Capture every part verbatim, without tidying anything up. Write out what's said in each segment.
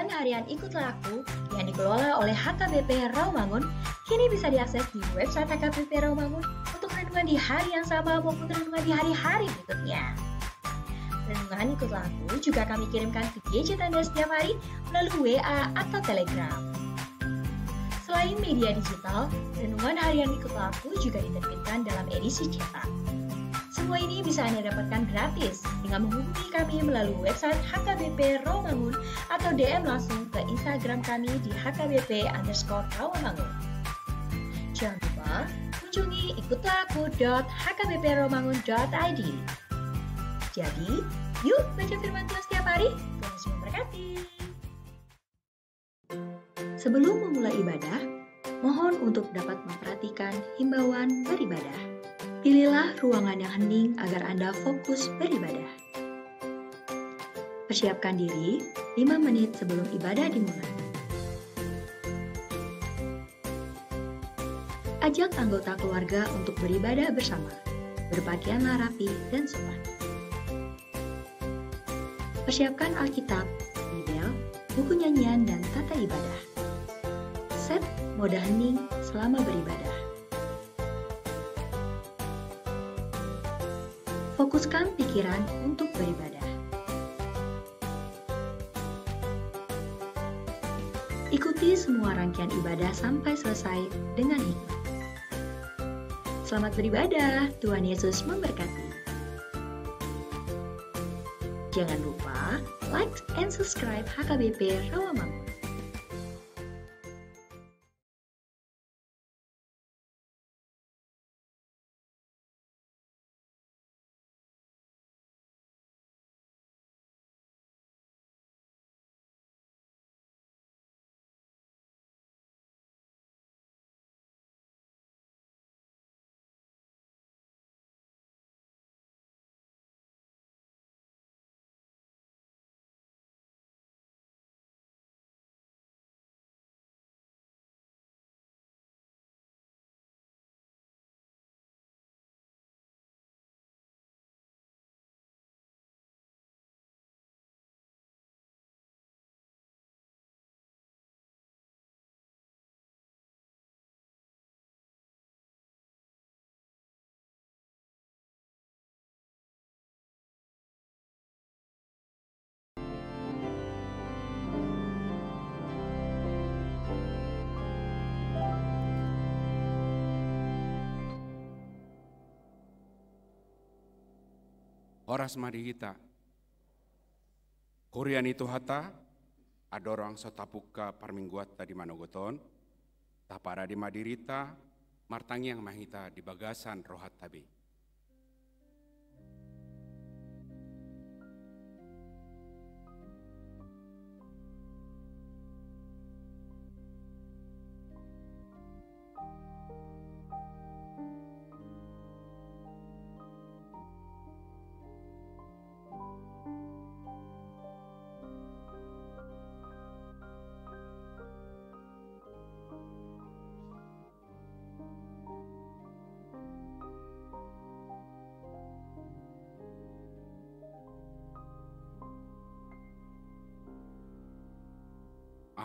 Harian Ikutlah Aku yang dikelola oleh H K B P Rawamangun kini bisa diakses di website H K B P Rawamangun untuk renungan di hari yang sama maupun renungan di hari-hari berikutnya. Renungan Ikutlah Aku juga kami kirimkan ke gadget Anda setiap hari melalui W A atau Telegram. Selain media digital, renungan harian Ikutlah Aku juga diterbitkan dalam edisi cetak. Semua ini bisa Anda dapatkan gratis dengan menghubungi kami melalui website H K B P Rawamangun atau D M langsung ke Instagram kami di H K B P underscore Rawamangun. Jangan lupa kunjungi ikutlah aku dot H K B P rawamangun dot I D. Jadi, yuk baca firman Tuhan setiap hari. Tuhan Yesus memberkati. Sebelum memulai ibadah, mohon untuk dapat memperhatikan himbauan beribadah. Pilihlah ruangan yang hening agar Anda fokus beribadah. Persiapkan diri lima menit sebelum ibadah dimulai. Ajak anggota keluarga untuk beribadah bersama. Berpakaianlah rapi dan sopan. Persiapkan Alkitab, Bibel, buku nyanyian, dan tata ibadah. Set mode hening selama beribadah. Fokuskan pikiran untuk beribadah. Ikuti semua rangkaian ibadah sampai selesai dengan hikmat. Selamat beribadah, Tuhan Yesus memberkati. Jangan lupa like and subscribe H K B P Rawamangun. Horas ma di hita. Huria ni Tuhanta, andorang so tapungka parmingguanta di manogot on, taparade ma dirinta, martangiang ma hita di bagasan rohanta be.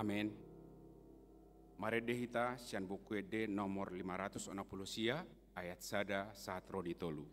Amen. Marende hita sian Buku Ende nomor lima ratus onom pulu sia, ayat sada sahat ro di tolu.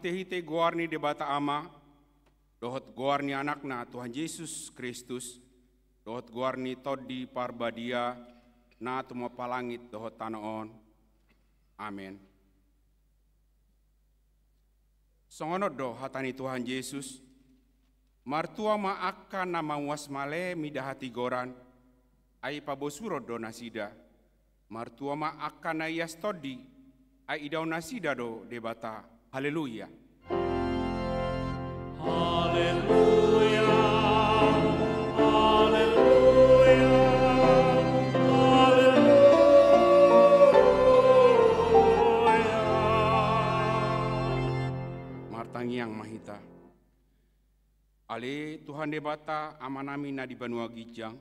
Marhitehite goar ni Debata Ama, dohot goar ni Anakna Tuhan Jesus Kristus, dohot goar ni Tondi Parbadia, na tumompa langit dohot tano on. Amen. Songon on do hata ni Tuhan Jesus: Martua ma angka na mamuas male mida hatigoran, ai pabosuron do nasida. Martua ma angka na ias tondi, ai idaon nasida do Debata. Haleluya. Haleluya. Haleluya. Haleluya. Martangiang ma hita. Ale Tuhan Debata, Amanami na di banua ginjang,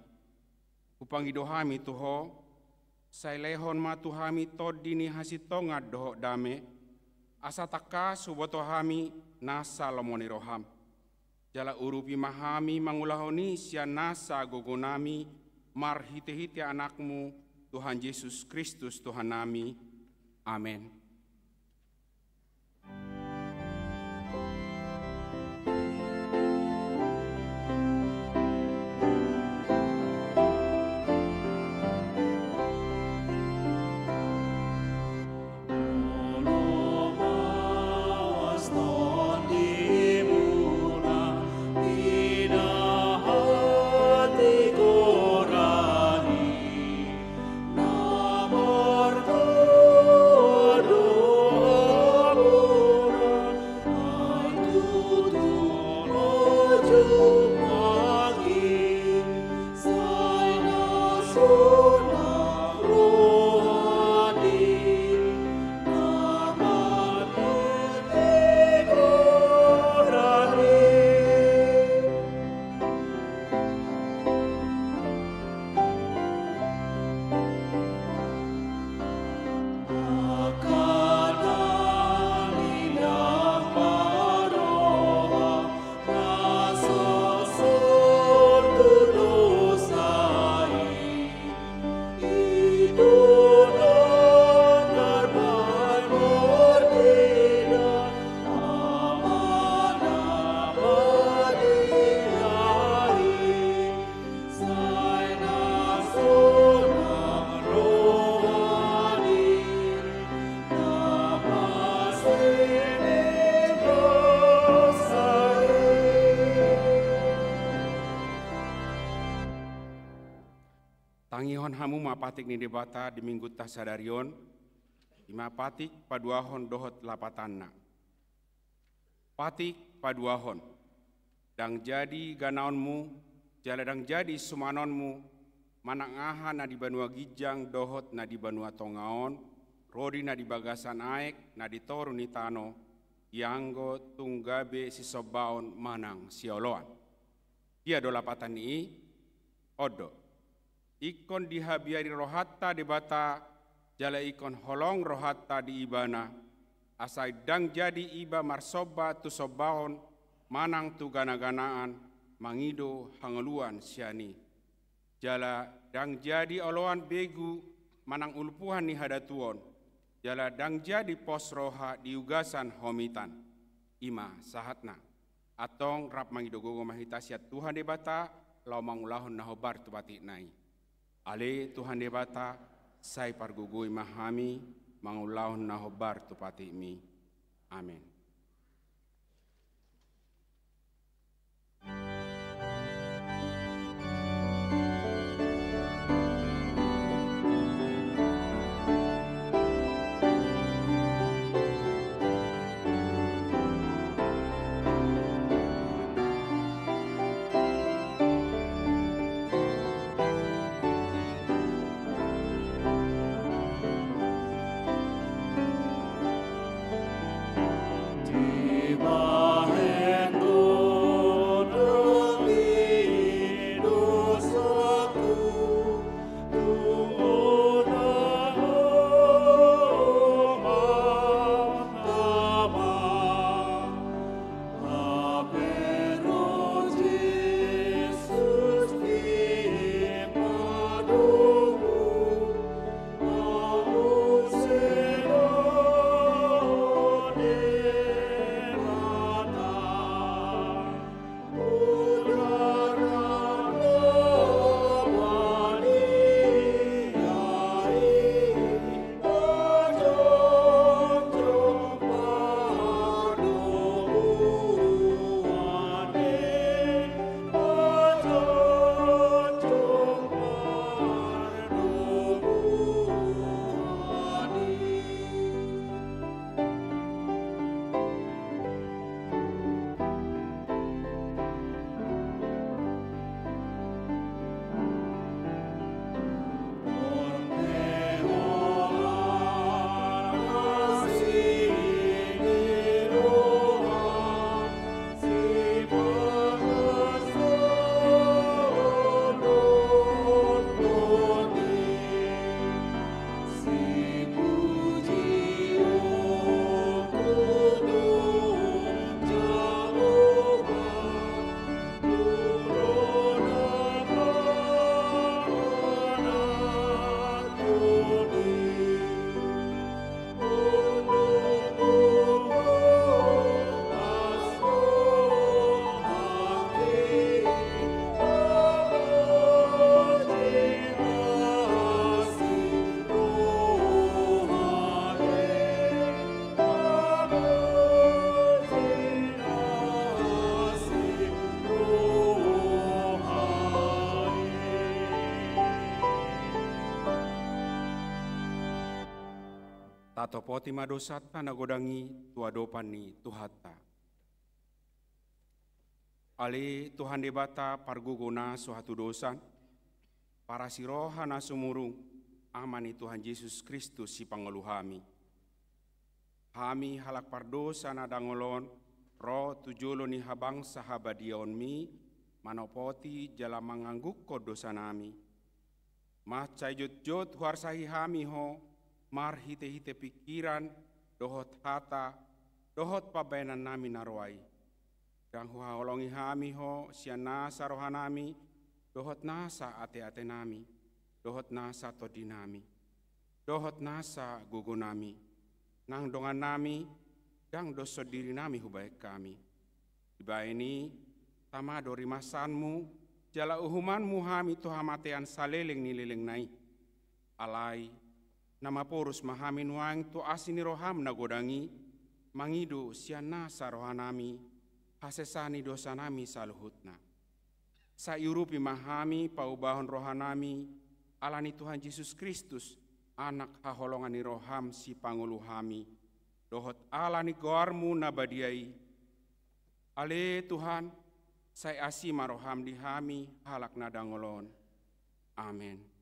hupangido hami tu Ho, sai lehon ma tu hami tondi ni hasintongan dohot dame, asa tangkas huboto hami nasa lomo ni roham. Jala urupi ma hami mangulahon i sian nasa gogonami, marhitehite Anakmu, Tuhan Jesus Kristus Tuhannami. Amen. Tangihon hamu ma patik ni Debata di Minggunta sadari on, i ma patik paduahon dohot lapatanna. Patik paduahon. Ndang jadi ganaonmu, jala ndang jadi sumanonmu, manang aha na di banua ginjang dohot na di banua tonga on, ro di na di bagasan aek na di toru ni tano, ianggo tung gabe sisombaon manang sioloan. Dia do lapatan ni i? On do. Ingkon dihabiari rohanta Debata, jala ingkon holong rohanta di Ibana, asa ndang jadi iba marsomba tu sombaon manang tu ganaganaan, mangido hangoluan sian i. Jala ndang jadi oloan begu manang ulpuhan ni hadatuon, jala ndang jadi pos roha di ugasan homitan. I ma sahatna. Antong rap mangido gogo ma hita sian Tuhan Debata, laho mangulahon na hombar tu patikna i. Ale Tuhan Debata, sai pargogoi ma hami mangulahon na hombar tu patikmi. Amen. Hatopoti ma dosanta na godang i tu adopan ni Tuhanta. Ale Tuhan Debata pargogo na so hatudosan, parasi roha na sumurung, Ama ni Tuhan Jesus Kristus sipangolu hami. Hami halak pardosa na dangol on, ro tu jolo ni habangsa habadiaonmi, manopoti jala manganggungkon dosanami. Mansai jotjot huarsahi hami ho, marhitehite pingkiran, dohot hata, dohot pambahenannami na roa i. Ndang huhaholongi hami ho sian nasa rohanami, dohot nasa ateatenami, dohot nasa tondinami, dohot nasa gogonami, nang dongannami, ndang dos sondirinami hubahen hami. Dibahen i, tama do rimasanmu, jala uhumanmu hami tu hamatean saleleng ni lelengna i. Alai, na maporus ma hami nuaeng tu asi ni roham na godang i, mangido sian nasa rohanami, hasesaan ni dosanami saluhutna. Sai urupi ma hami paubahon rohanami, ala ni Tuhan Jesus Kristus, Anak haholongan ni roham sipangolu hami, dohot ala ni goarmu na badia i. Ale Tuhan, sai asi ma roham di hami halak na dangol on. Amen.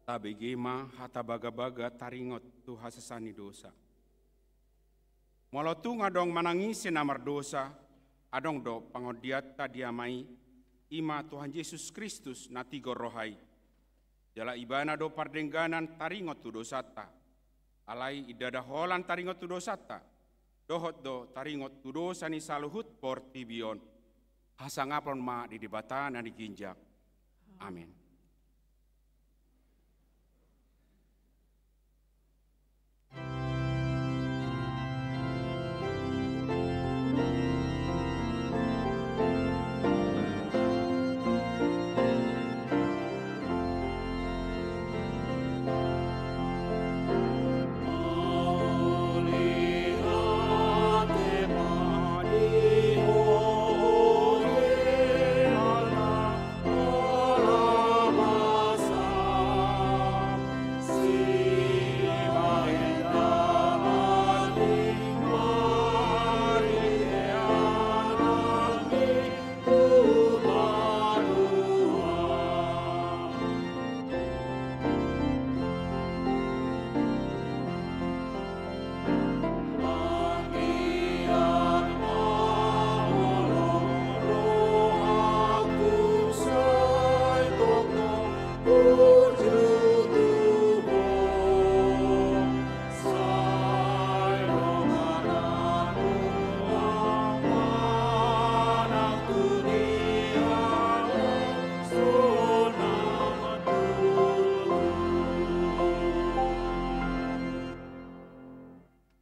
Tabege ma hata bagabaga taringot tu hasesaan ni dosa. Molo tung adong manang ise na mardosa, adong do pangondianta di Ama i, i ma Tuhan Jesus Kristus na tigor roha i. Jala Ibana do pardengganan taringot tu dosanta. Alai ndada holan taringot tu dosanta, dohot do taringot tu dosa ni saluhut portibi on. Hasangapon ma di Debata na di ginjang. Amen.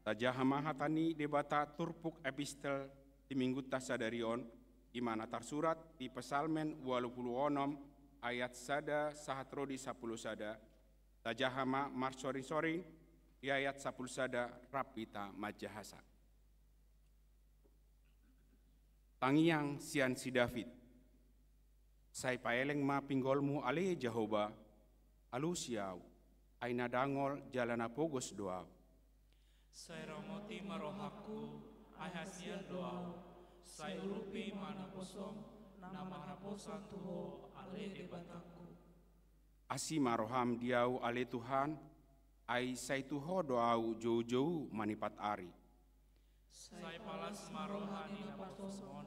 Tajaha ma hata ni Debata turpuk epistel di minggunta sadari on, i ma na tarsurat di Psalmen ualu pulu onom ayat sada sahat ro di sampulu sada. Tajaha ma marsoring-soring di ayat sampulu sada rap hita manjahasa. Tangiang sian si David. Sai paeleng ma pinggolmu ale Jahowa, alusi ahu, ai na dangol jala na pogos do ahu. Sai ramoti ma rohangku, ai hasian do ahu, sai urupi ma naposom, na marhaposan tu Ho ale Debatangku. Asi ma roham di ahu ale Tuhan, ai sai tu Ho do ahu joujou manipat ari. Sai palas ma roha ni naposom on,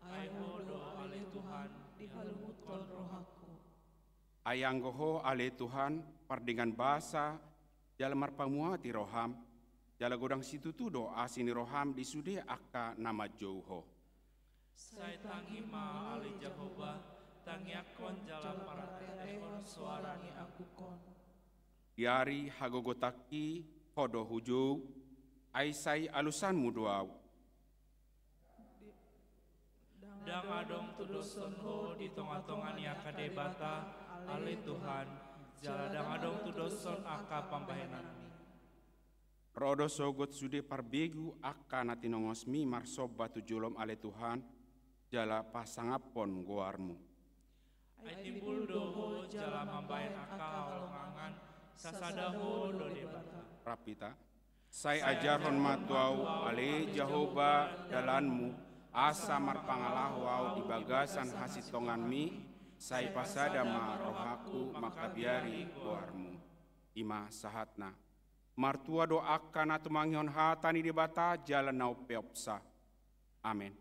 ai Ho do ale Tuhan dihalunguthon rohangku. Ai anggo Ho ale Tuhan pardenggan basa jala marpamuati roham, jala godang situtu do asi ni roham di sude angka na manjou Ho. Sai tangi ma ale Jahowa, tangiangkon jala parteateahon soara ni anggukon. Di ari hagogotangki Ho do hujou, ai sai alusanmu do ahu. Ndang adong tudoshon Ho di tongatonga ni angka debata, ale Tuhan, jala ndang adong tudoshon angka pambahenanmi. Ro do sogot sude parbegu angka na tinongosmi marsomba tu jolom ale Tuhan, jala pasangaphon goarmu. Ai timbul do Ho jala mambahen angka halongangan, sasada Ho do Debata. Rap hita. Sai ajarhon ma tu ahu ale Jahowa dalanmu, asa marpangalaho ahu di bagasan hasintonganmi, sai pasada ma rohangku mangkabiari goarmu. I ma sahatna. Martua do angka na tumangihon hata ni Debata jala na umpeopsa. Amen.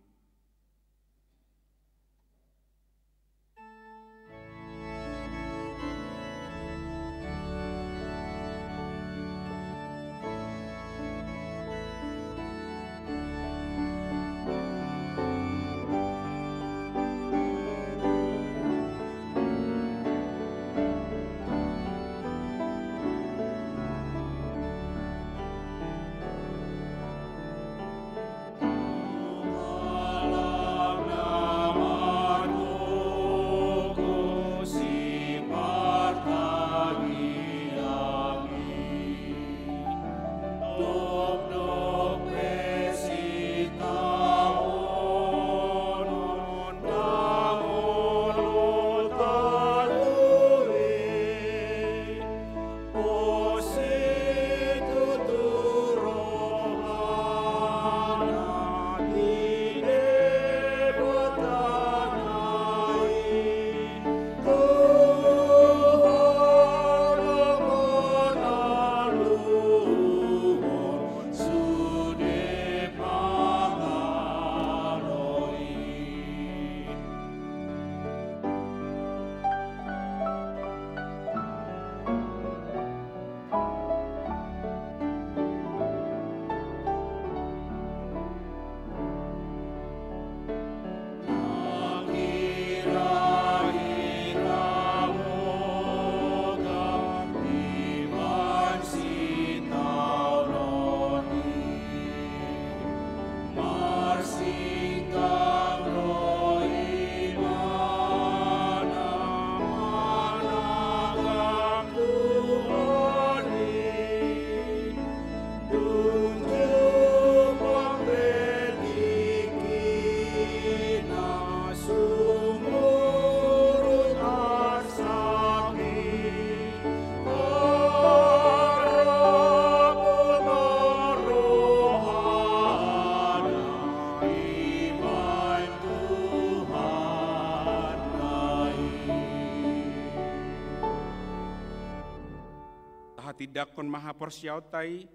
Tahatindangkon ma haporseaonta i,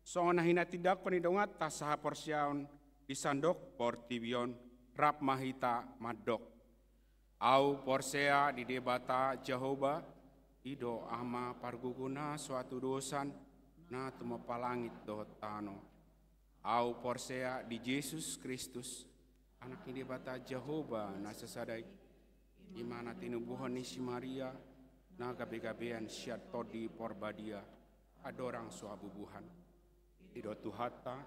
songon na hinatindangkon ni donganta sahaporseaon di sandok portibi on, rap ma hita mandok. Ahu porsea di Debata Jahowa, i do Ama pargogo na so hatudosan, na tumompa langit dohot tano. Ahu porsea di Jesus Kristus, Anak ni Debata Jahowa na sasada i, i ma na tinubuhon ni si Maria, na gabegabean sian Tondi Porbadia, andorang so habubuhan. Didok Tuhanta,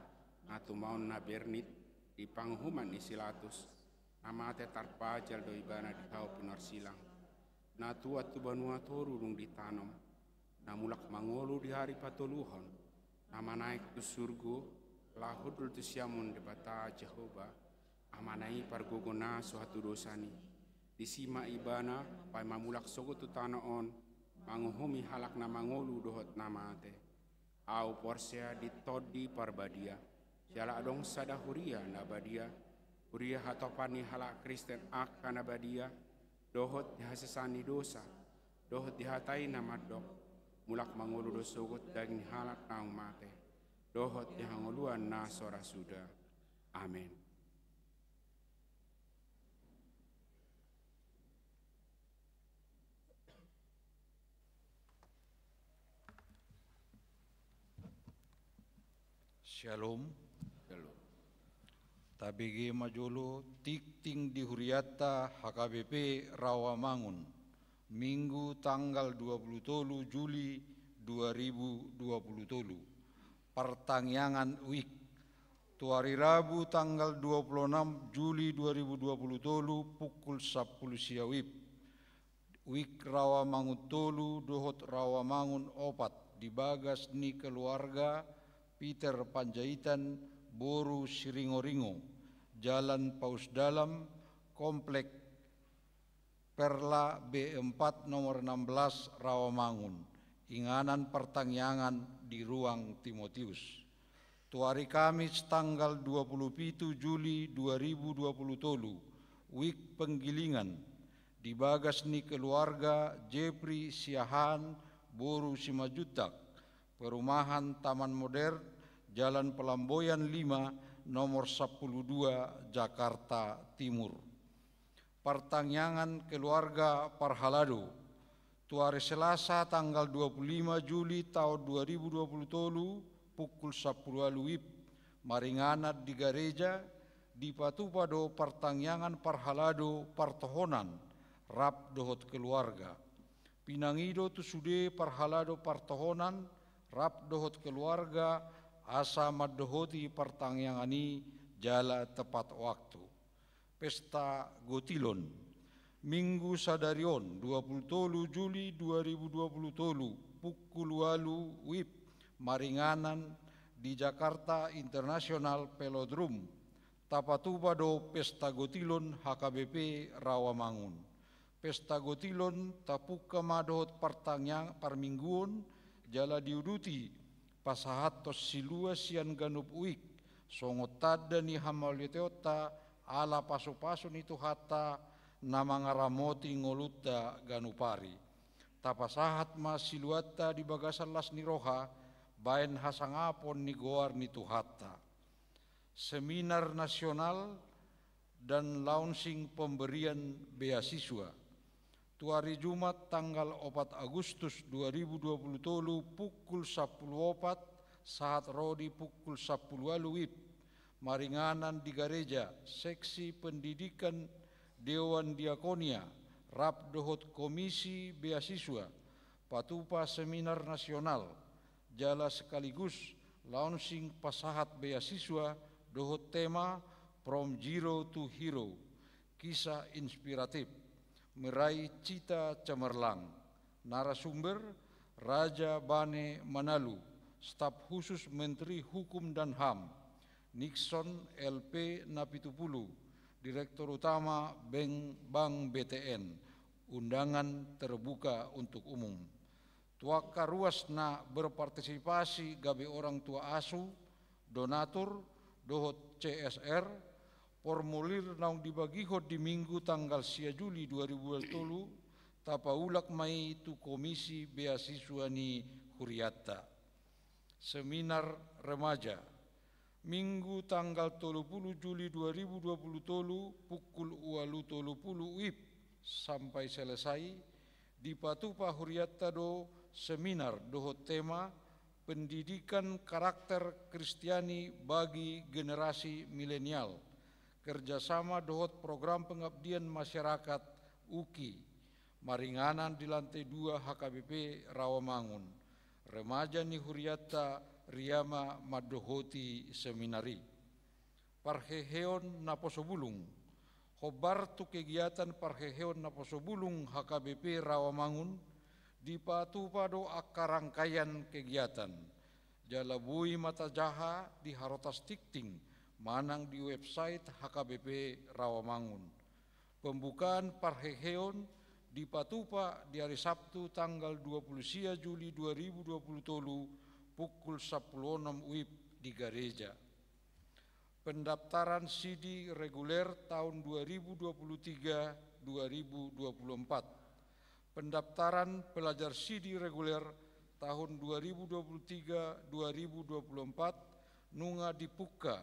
na tumaon na bernit di panguhuman ni si Latus, na mate tarpajal do ibana di hau pinarsilang. Na tuat tu banua toru dung ditanom, na mulak mangolu di ari patoluhon, na manaek tu surgo, laho hundul tu siamun Debata Jahowa, Amana i pargogo na so hatudosan i. Disi ma ibana paima mulak sogot tu tano on, manguhumi halak na mangolu dohot na mate. Ahu porsea di Tondi Parbadia, jala adong sada huria na badia, huria hatopan ni halak Kristen angka na badia, dohot di hasesaan ni dosa, dohot di hata i na mandok, mulak mangolu do sogot daging ni halak naung mate, dohot di hangoluan na so ra suda. Amen. Syalom. Syalom. Tabege ma jolo tingting di hurianta H K B P Rawamangun, Minggu tanggal dua puluh tolu Juli dua ribu dua puluh tolu. Partangiangan WIK. Tu ari Rabu tanggal dua puluh enam Juli dua ribu dua puluh tolu pukul sampulu sia WIB. WIK Rawamangun tolu dohot Rawamangun opat di bagas ni keluarga Peter Panjaitan, boru Siringoringo, Jalan Paus Dalam, Komplek Perla B empat nomor enam belas Rawamangun, inganan partangiangan di ruang Timotius. Tu ari Kamis tanggal dua puluh pitu Juli dua ribu dua puluh tolu, WIK Penggilingan, di bagas ni keluarga Jepri Siahaan, boru Simanjuntak, perumahan Taman Modern, Jalan Pelamboyan lima, nomor sampulu dua, Jakarta Timur. Partangiangan keluarga parhalado. Tu ari Selasa tanggal dua puluh lima Juli taon dua ribu dua puluh tolu pukul sampulu ualu WIB, maringanan di gareja, dipatupa do partangiangan parhalado partohonan rap dohot keluarga. Pinangido tu sude parhalado partohonan rap dohot keluarga asa mandohoti partangiangan i jala tepat waktu. Pesta Gotilon. Minggu sadari on, dua puluh tolu Juli dua ribu dua puluh tolu, pukul ualu WIB, maringanan di Jakarta International Velodrome. Tapatupa do Pesta Gotilon H K B P Rawamangun. Pesta Gotilon tapungka ma dohot partangiang parmingguon, jala diuduti pasahathon silua sian ganup WIB, songon tanda ni hamauliateonta ala pasupasu ni Tuhanta na mangaramoti ngolunta ganup ari. Tapasahat ma siluanta di bagasan las ni roha, baen hasangapon ni goar ni Tuhanta. Seminar nasional dan launching pemberian beasiswa. Tu ari Jumat tanggal opat Agustus dua ribu dua puluh tolu pukul sampulu opat sahat ro di pukul sampulu ualu WIB, maringanan di gareja, seksi pendidikan Dewan Diakonia rap dohot Komisi Beasiswa, patupa seminar nasional, jala sekaligus launching pasahat beasiswa dohot tema From Zero to Hero, kisah inspiratif, meraih cita cemerlang. Narasumber, Raja Bane Manalu, Staf Khusus Menteri Hukum dan HAM, Nixon L P Napitupulu, Direktur Utama Bank, Bank B T N, undangan terbuka untuk umum. Tu angka ruas na berpartisipasi gabe orang tua asuh, donatur, dohot C S R, formulir naung dibagihon di Minggu tanggal sia Juli dua ribu dua puluh tolu, tapaulak ma i tu Komisi Beasiswa ni hurianta. Seminar remaja. Minggu tanggal tolu pulu Juli dua ribu dua pulu tolu, pukul ualu tolu pulu WIB sampai selesai, dipatupa hurianta do seminar dohot tema Pendidikan Karakter Kristiani bagi Generasi Milenial, kerjasama dohot Program Pengabdian Masyarakat, UKI, maringanan di lantai dua H K B P Rawamangun. Remaja ni hurianta Riama mandohoti seminari. Parheheon naposo bulung. Hombar tu kegiatan parheheon naposo bulung H K B P Rawamangun, dipatupa do angka rangkaian kegiatan. Jala boi ma tajaha di harotas tingting manang di website H K B P Rawamangun. Pembukaan parheheon dipatupa di ari Sabtu tanggal dua puluh sia Juli dua ribu dua puluh tolu pukul sampulu onom wib di gareja. Pendaftaran sidi reguler tahun dua ribu dua puluh tiga dua ribu dua puluh empat. Pendaftaran pelajar sidi reguler tahun dua ribu dua puluh tiga dua ribu dua puluh empat nunga dipungka.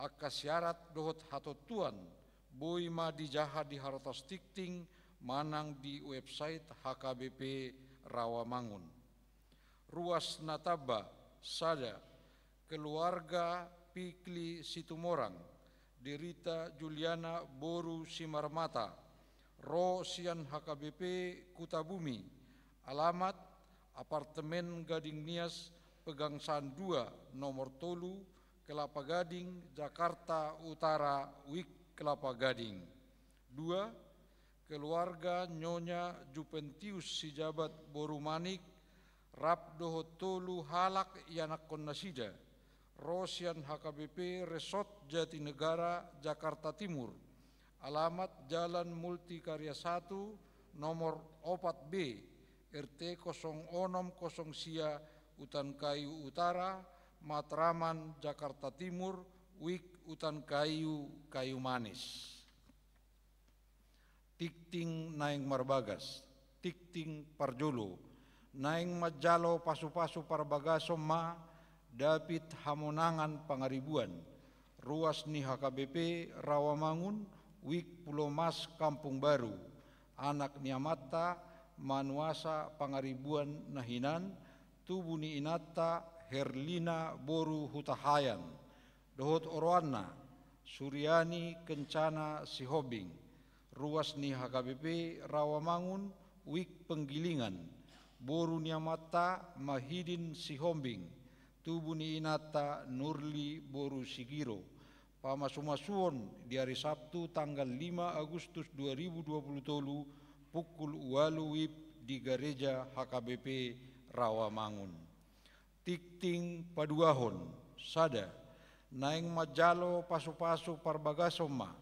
Angka syarat dohot hatontuan boi ma dijaha di harotas tingting manang di website H K B P Rawamangun. Ruas na tamba, sada, keluarga Pikli Situmorang, Derita Juliana boru Simarmata, ro sian H K B P Kutabumi, alamat apartemen Gading Nias, Pegangsaan dua, nomor tolu, Kelapa Gading, Jakarta Utara, Wik Kelapa Gading. Dua, keluarga Nyonya Jupentius Sijabat boru Manik, rap dohot tolu halak ianakkon nasida, ro sian H K B P Resort Jatinegara, Jakarta Timur, alamat Jalan Multikarya satu, nomor opat B, R T kosong onom kosong sia, Utan Kayu Utara, Matraman, Jakarta Timur, Wik Utan Kayu, Kayu Manis. Tingting naeng marbagas, tingting parjolo, naeng manjalo pasupasu parbagason ma David Hamonangan Pangaribuan, ruas ni H K B P Rawamangun, Wik Pulomas Kampung Baru, anak ni amanta Manuasa Pangaribuan na hinan, tubu ni inanta Herlina boru Hutahaean, dohot oroanna Suryani Kencana Sihombing, ruas ni H K B P Rawamangun, Wik Penggilingan, boru ni amanta Mahidin Sihombing, tubu ni inanta Nurli boru Sigiro. Pamasumasuon di ari Sabtu tanggal lima Agustus dua ribu dua puluh tolu pukul ualu wib di gareja H K B P Rawamangun. Tingting paduahon, sada, naeng manjalo pasupasu parbagason ma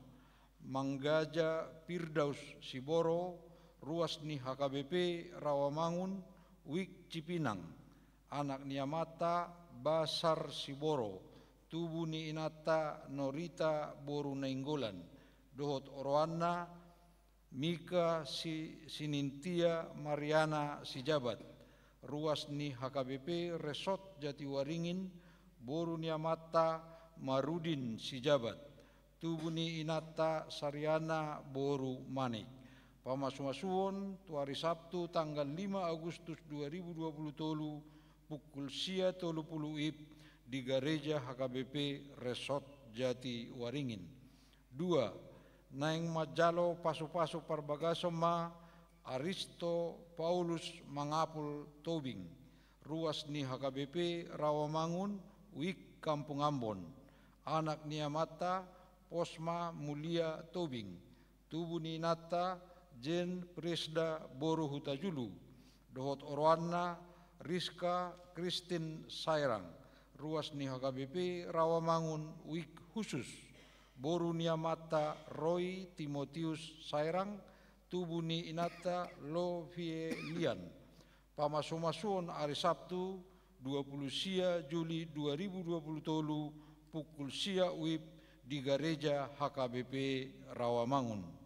Manggaja Firdaus Siboro, ruas ni H K B P Rawamangun, Wik Cipinang, anak ni amanta Basar Siboro, tubu ni inanta Norita boru Nainggolan, dohot oroanna Mika Si-, Sinintia Mariana Sijabat, ruas ni H K B P Resort Jatiwaringin, boru ni amanta Marudin Sijabat, tubu ni inanta Sariana boru Manik. Pamasumasuon tu ari Sabtu tanggal lima Agustus dua ribu dua puluh tolu pukul sia tolu pulu wib di gareja H K B P Resort Jatiwaringin. Dua, naeng manjalo pasupasu parbagason ma Aristo Paulus Mangapul Tobing, ruas ni H K B P Rawamangun, Wik Kampung Ambon, anak ni amanta Posma Mulia Tobing, tubu ni inanta Jen Presda boru Hutajulu, dohot oroanna Rizka Kristin Sairang, ruas ni H K B P Rawamangun, Wik Husus, boru ni amanta Roy Timotius Sairang, tubu ni inanta Lovielian. Pamasumasuon ari Sabtu dua pulu sia Juli dua ribu dua pulu tolu pukul sia wib di gareja H K B P Rawamangun.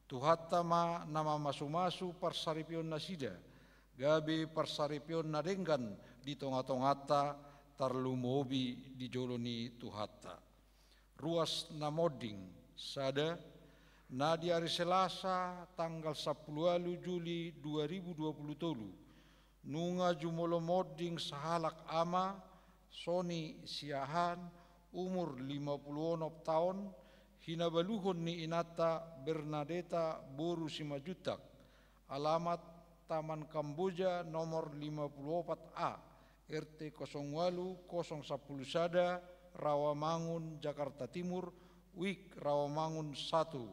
Tuhanta ma na mamasumasu parsaripeon nasida, gabe parsaripeon na denggan di tongatonganta, tarlumobi di jolo ni Tuhanta. Ruas na monding, sada, na di ari Selasa tanggal sampulu ualu Juli dua ribu dua pulu tolu, nunga jumolo monding sahalak ama, Soni Siahaan, umur lima pulu onom taon, hinabaluhon ni inanta Bernadeta boru Simanjuntak, alamat Taman Kamboja nomor lima pulu opat A, R T kosong walu, kosong sampulu sada, Rawamangun, Jakarta Timur, WIK Rawamangun satu.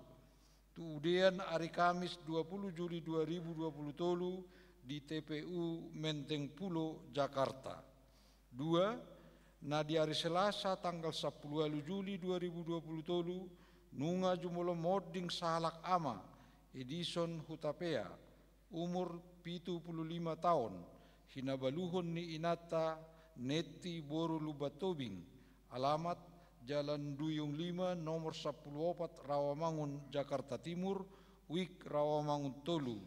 Tu udean ari Kamis dua puluh Juli dua ribu dua puluh tolu di T P U Menteng Pulo, Jakarta. Dua, na di ari Selasa tanggal sampulu walu Juli dua ribu dua puluh tolu, nunga jumolo monding sahalak ama, Edison Hutapea, umur pitu pulu lima taon, hinabaluhon ni inanta Neti boru Lumban Tobing, alamat Jalan Duyung lima, nomor sampulu opat, Rawamangun, Jakarta Timur, WIK Rawamangun tolu.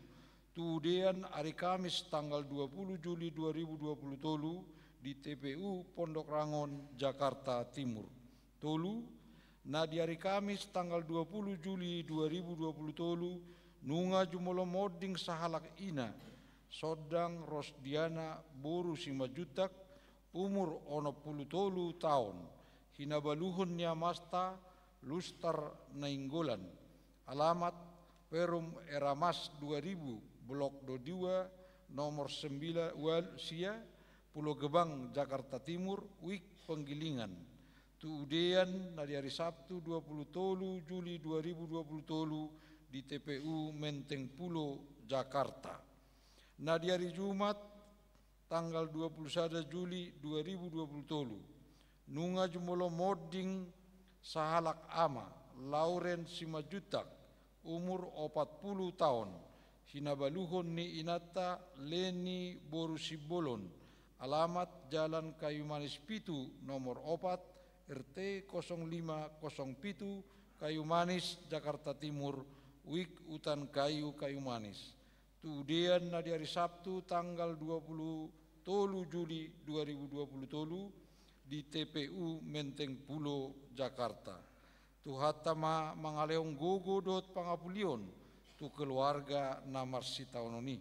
Tu udean ari Kamis tanggal dua puluh Juli dua ribu dua puluh tolu di T P U Pondok Rangon, Jakarta Timur. Tolu, na di ari Kamis tanggal dua puluh Juli dua ribu dua puluh tolu, nunga jumolo monding sahalak ina, Sondang Rosdiana boru Simanjuntak, umur onom pulu tolu taon, hinabaluhon ni amanta Lustar Nainggolan, alamat Perum Eramas dua ribu, Blok dua, nomor sembilan, wal-, sia, Pulo Gebang, Jakarta Timur, WIK Penggilingan. Tu udean na di ari Sabtu dua puluh tolu Juli dua ribu dua puluh tolu di T P U Menteng Pulo, Jakarta. Na di ari Jumat tanggal dua puluh sada Juli dua ribu dua puluh tolu, nunga jumolo monding sahalak ama, Lauren Simanjuntak, umur opat pulu taon, hinabaluhon ni inanta Leni boru Simbolon, alamat Jalan Kayu Manis pitu, nomor opat, R T kosong lima kosong pitu, Kayu Manis, Jakarta Timur, WIK Utan Kayu, Kayu Manis. Tu udean na di ari Sabtu tanggal dua puluh tolu Juli dua ribu dua puluh tolu di T P U Menteng Pulo, Jakarta. Tuhanta ma mangalehon gogo dohot pangapulion tu keluarga na marsitaonon i.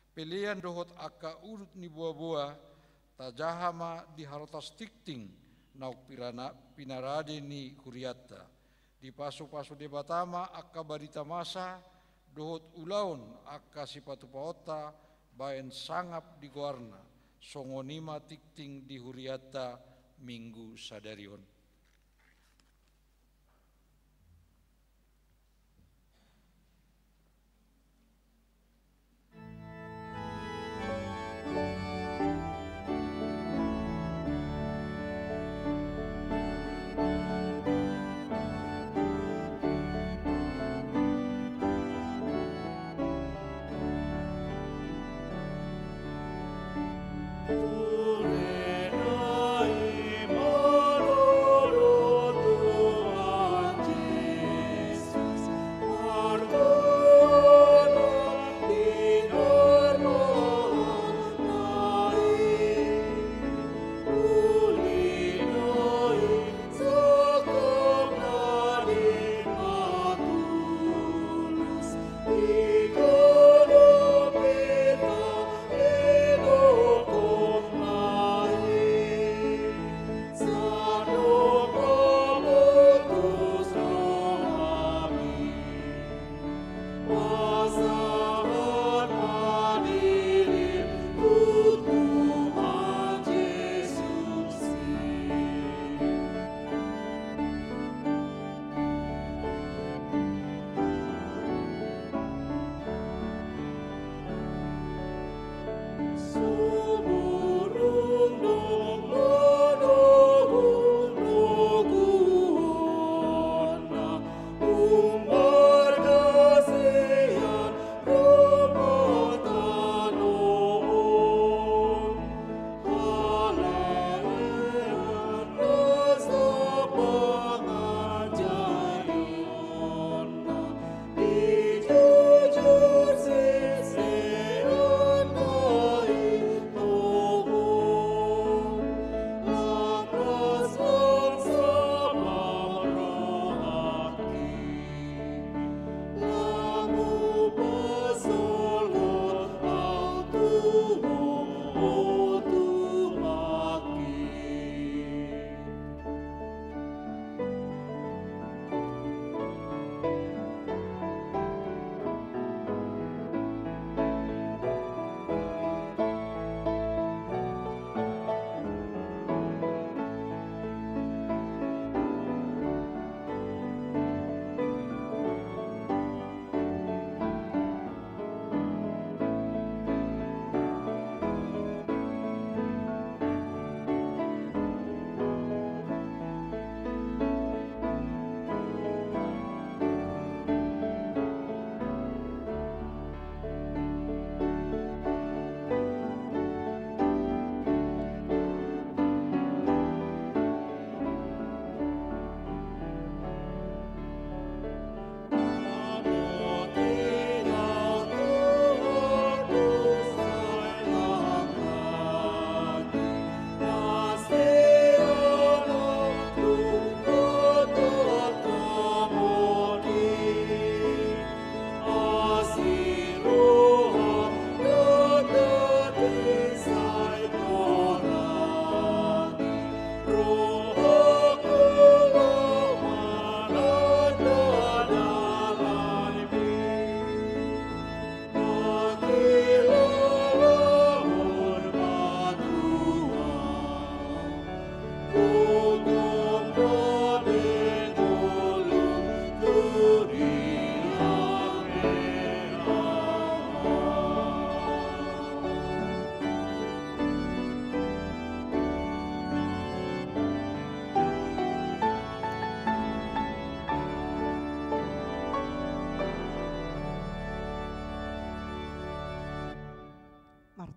Pelean dohot angka udut ni boaboa tajaha ma di harotas tingting naung pirana-, pinarade ni hurianta. Dipasupasu Debata ma angka barita masa dohot ulaon angka sipatupaonta baen sangap di goarna, songon i ma tingting di hurianta minggu sadari on.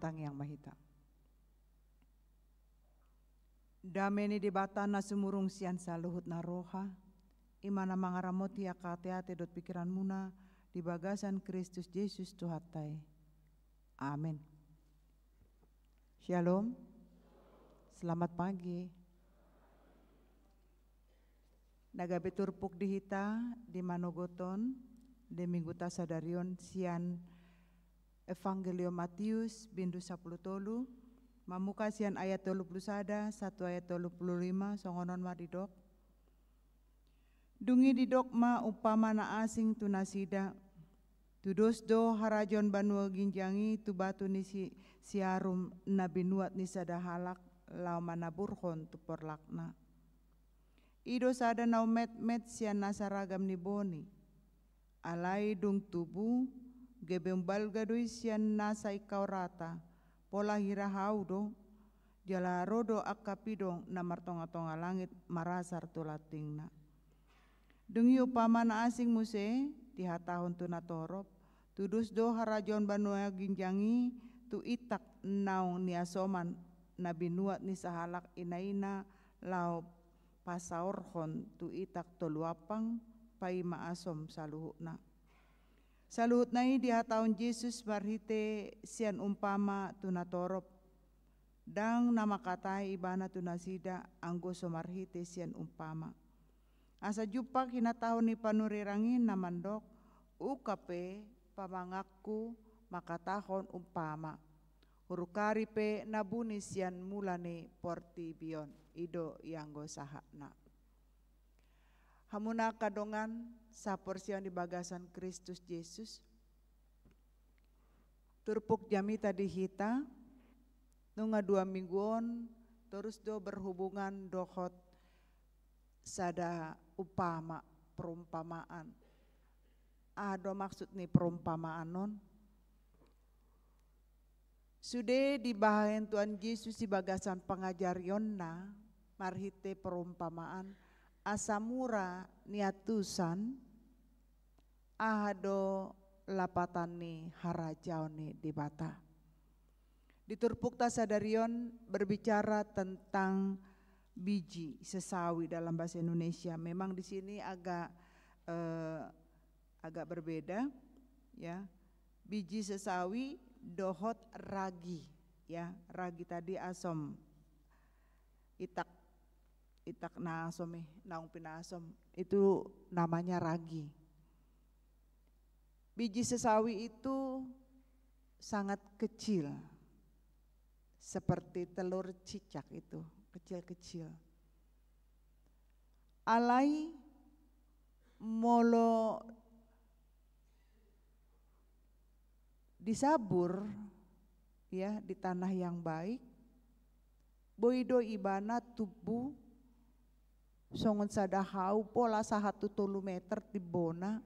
Tangiang ma hita. Dame ni Debata na sumurung sian saluhut na roha, i ma na mangaramoti angka ateate dohot pikiranmuna di bagasan Kristus Jesus Tuhanta i. Amen. Shalom. Selamat pagi. Na gabe turpuk di hita di manogot on, di mingguta sadari on sian Evangelium Matius, bindu sampulu tolu, mamungka sian ayat tolu pulu sada sahat tu ayat tolu pulu lima, songon on ma didok. Dung i didok ma umpama na asing tu nasida, tudos do harajaon banua ginjang i tu batu ni si, siarum na binuat ni sada halak laho manaburhon tu porlakna. I do sada na umetmet sian nasa ragam ni boni. Alai dung tubu, gabe umbalga do i sian nasa ingkau rata, pola hira hau do, jala ro do angka pidong na martongatonga langit marasar tu lantingna. Dung i umpama na asing muse, dihatahon tu natorop, tudos do harajaon banua ginjang i tu itak naung niasoman na binuat ni sahalak inaina laho pasaorhon tu itak tolu ampang, paima asom saluhutna. Saluhutna i dihatahon Jesus marhite sian umpama tu natorop. Ndang na mangkatai ibana tu nasida anggo so marhite sian umpama. Asa jumpang hinatahon ni panurirang i na mandok, ungkap pe pamanganku mangkatahon umpama. Huruk ari pe na buni sian mula ni portibi on, i do ianggo sahatna. Hamuna angka dongan saporseaon di bagasan Kristus Jesus. Turpuk jamita di hita, nunga dua minggu on, torus do berhubungan dohot sada umpama, perumpamaan. Aha do maksud ni perumpamaan on? Sude dibahen Tuhan Jesus di bagasan pangajarionna marhite perumpamaan, asa mura niantusan, aha do lapatan ni harajaon ni Debata. Di turpukta sadari on berbicara tentang biji sesawi dalam bahasa Indonesia. Memang di sini agak, eh, agak berbeda, ya. Biji sesawi dohot ragi, ya. Ragi tadi asom, itak, itak na asom, eh, naung pinasom, itu namanya ragi. Biji sesawi itu sangat kecil, seperti telur cicak itu, kecil-kecil. Alai molo disabur, ya, di tanah yang baik, boi do ibana tumbu songon sada hau pola sahat tu tolu meter timbona,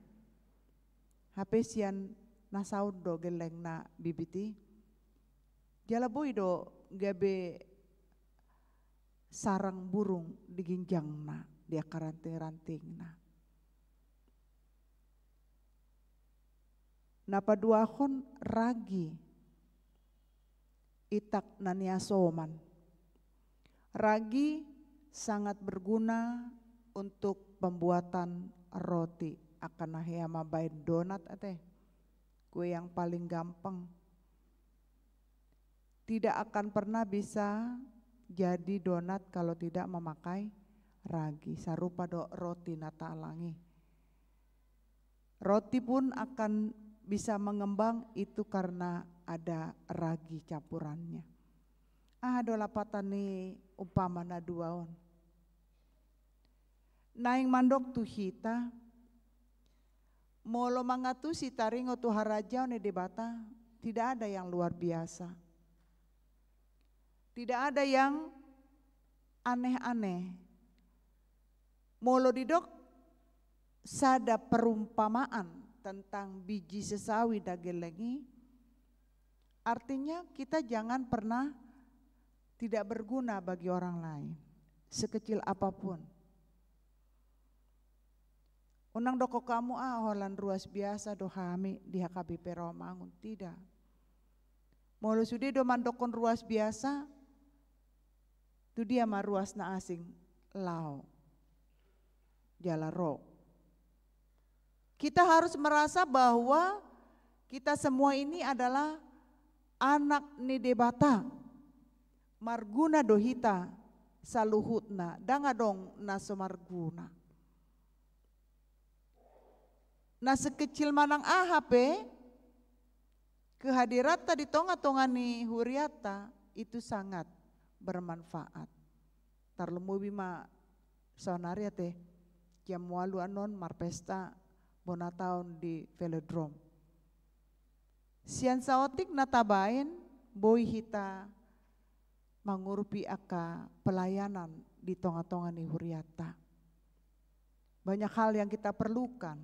hape sian na saut do gellengna bibit i. Jala boi do gabe sarang burung di ginjangna, di angka ranting-rantingna. Na paduahon ragi, itak na niasoman. Ragi sangat berguna untuk pembuatan roti. Angka na hea mambaen donat ate. Kue yang paling gampang. Tidak akan pernah bisa jadi donat kalau tidak memakai ragi. Sarupa do roti na talang i. Roti pun akan bisa mengembang itu karena ada ragi campurannya. Aha do lapatan ni umpama na dua on? Naeng mandok tu hita, molo mangantusi taringot tu harajaon ni Debata, tidak ada yang luar biasa. Tidak ada yang aneh-aneh. Molo didok sada perumpamaan tentang biji sesawi na gelleng i, artinya kita jangan pernah tidak berguna bagi orang lain, sekecil apapun. Unang dokkon hamu, ah, holan ruas biasa do hami di H K B P Rawamangun, tidak. Molo sude do mandokkon ruas biasa, tu dia ma ruas na asing laho jala ro. Kita harus merasa bahwa kita semua ini adalah anak ni Debata. Marguna do hita saluhutna, ndang adong na so marguna. Na sekecil manang aha pe, kehadiranta di tonga-tonga ni hurianta itu sangat bermanfaat. Tarlumobi ma saonari ate, jam ualu annon marpesta bona taon di Velodrome. Sian saotik na tabaen, boi hita mangurupi angka pelayanan di tonga-tonga ni hurianta. Banyak hal yang kita perlukan.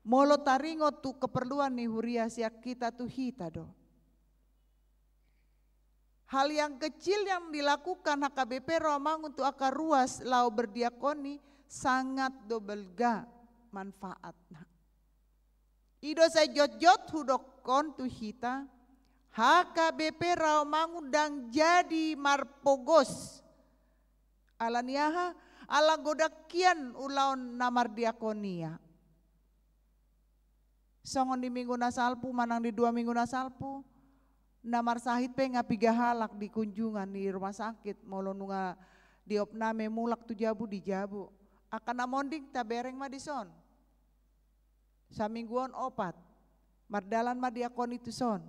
Molo taringot tu keperluan ni huria, sian hita tu hita do. Hal yang kecil yang dilakukan H K B P Rawamangun tu angka ruas laho berdiakoni sangat do balga manfaatna. I do sai jotjot hudokkon tu hita, H K B P Rawamangun ndang jadi marpogos. Ala ni aha? Ala godang hian ulaon na mardiakonia. Songon di minggu na salpu manang di dua minggu na salpu, na marsahit pe nga piga halak di kunjungan di rumah sakit, molo nunga diopname mulak tu jabu, di jabu. Angka na monding tabereng ma dison. Saminggu on opat. Mardalan ma diakoni tuson.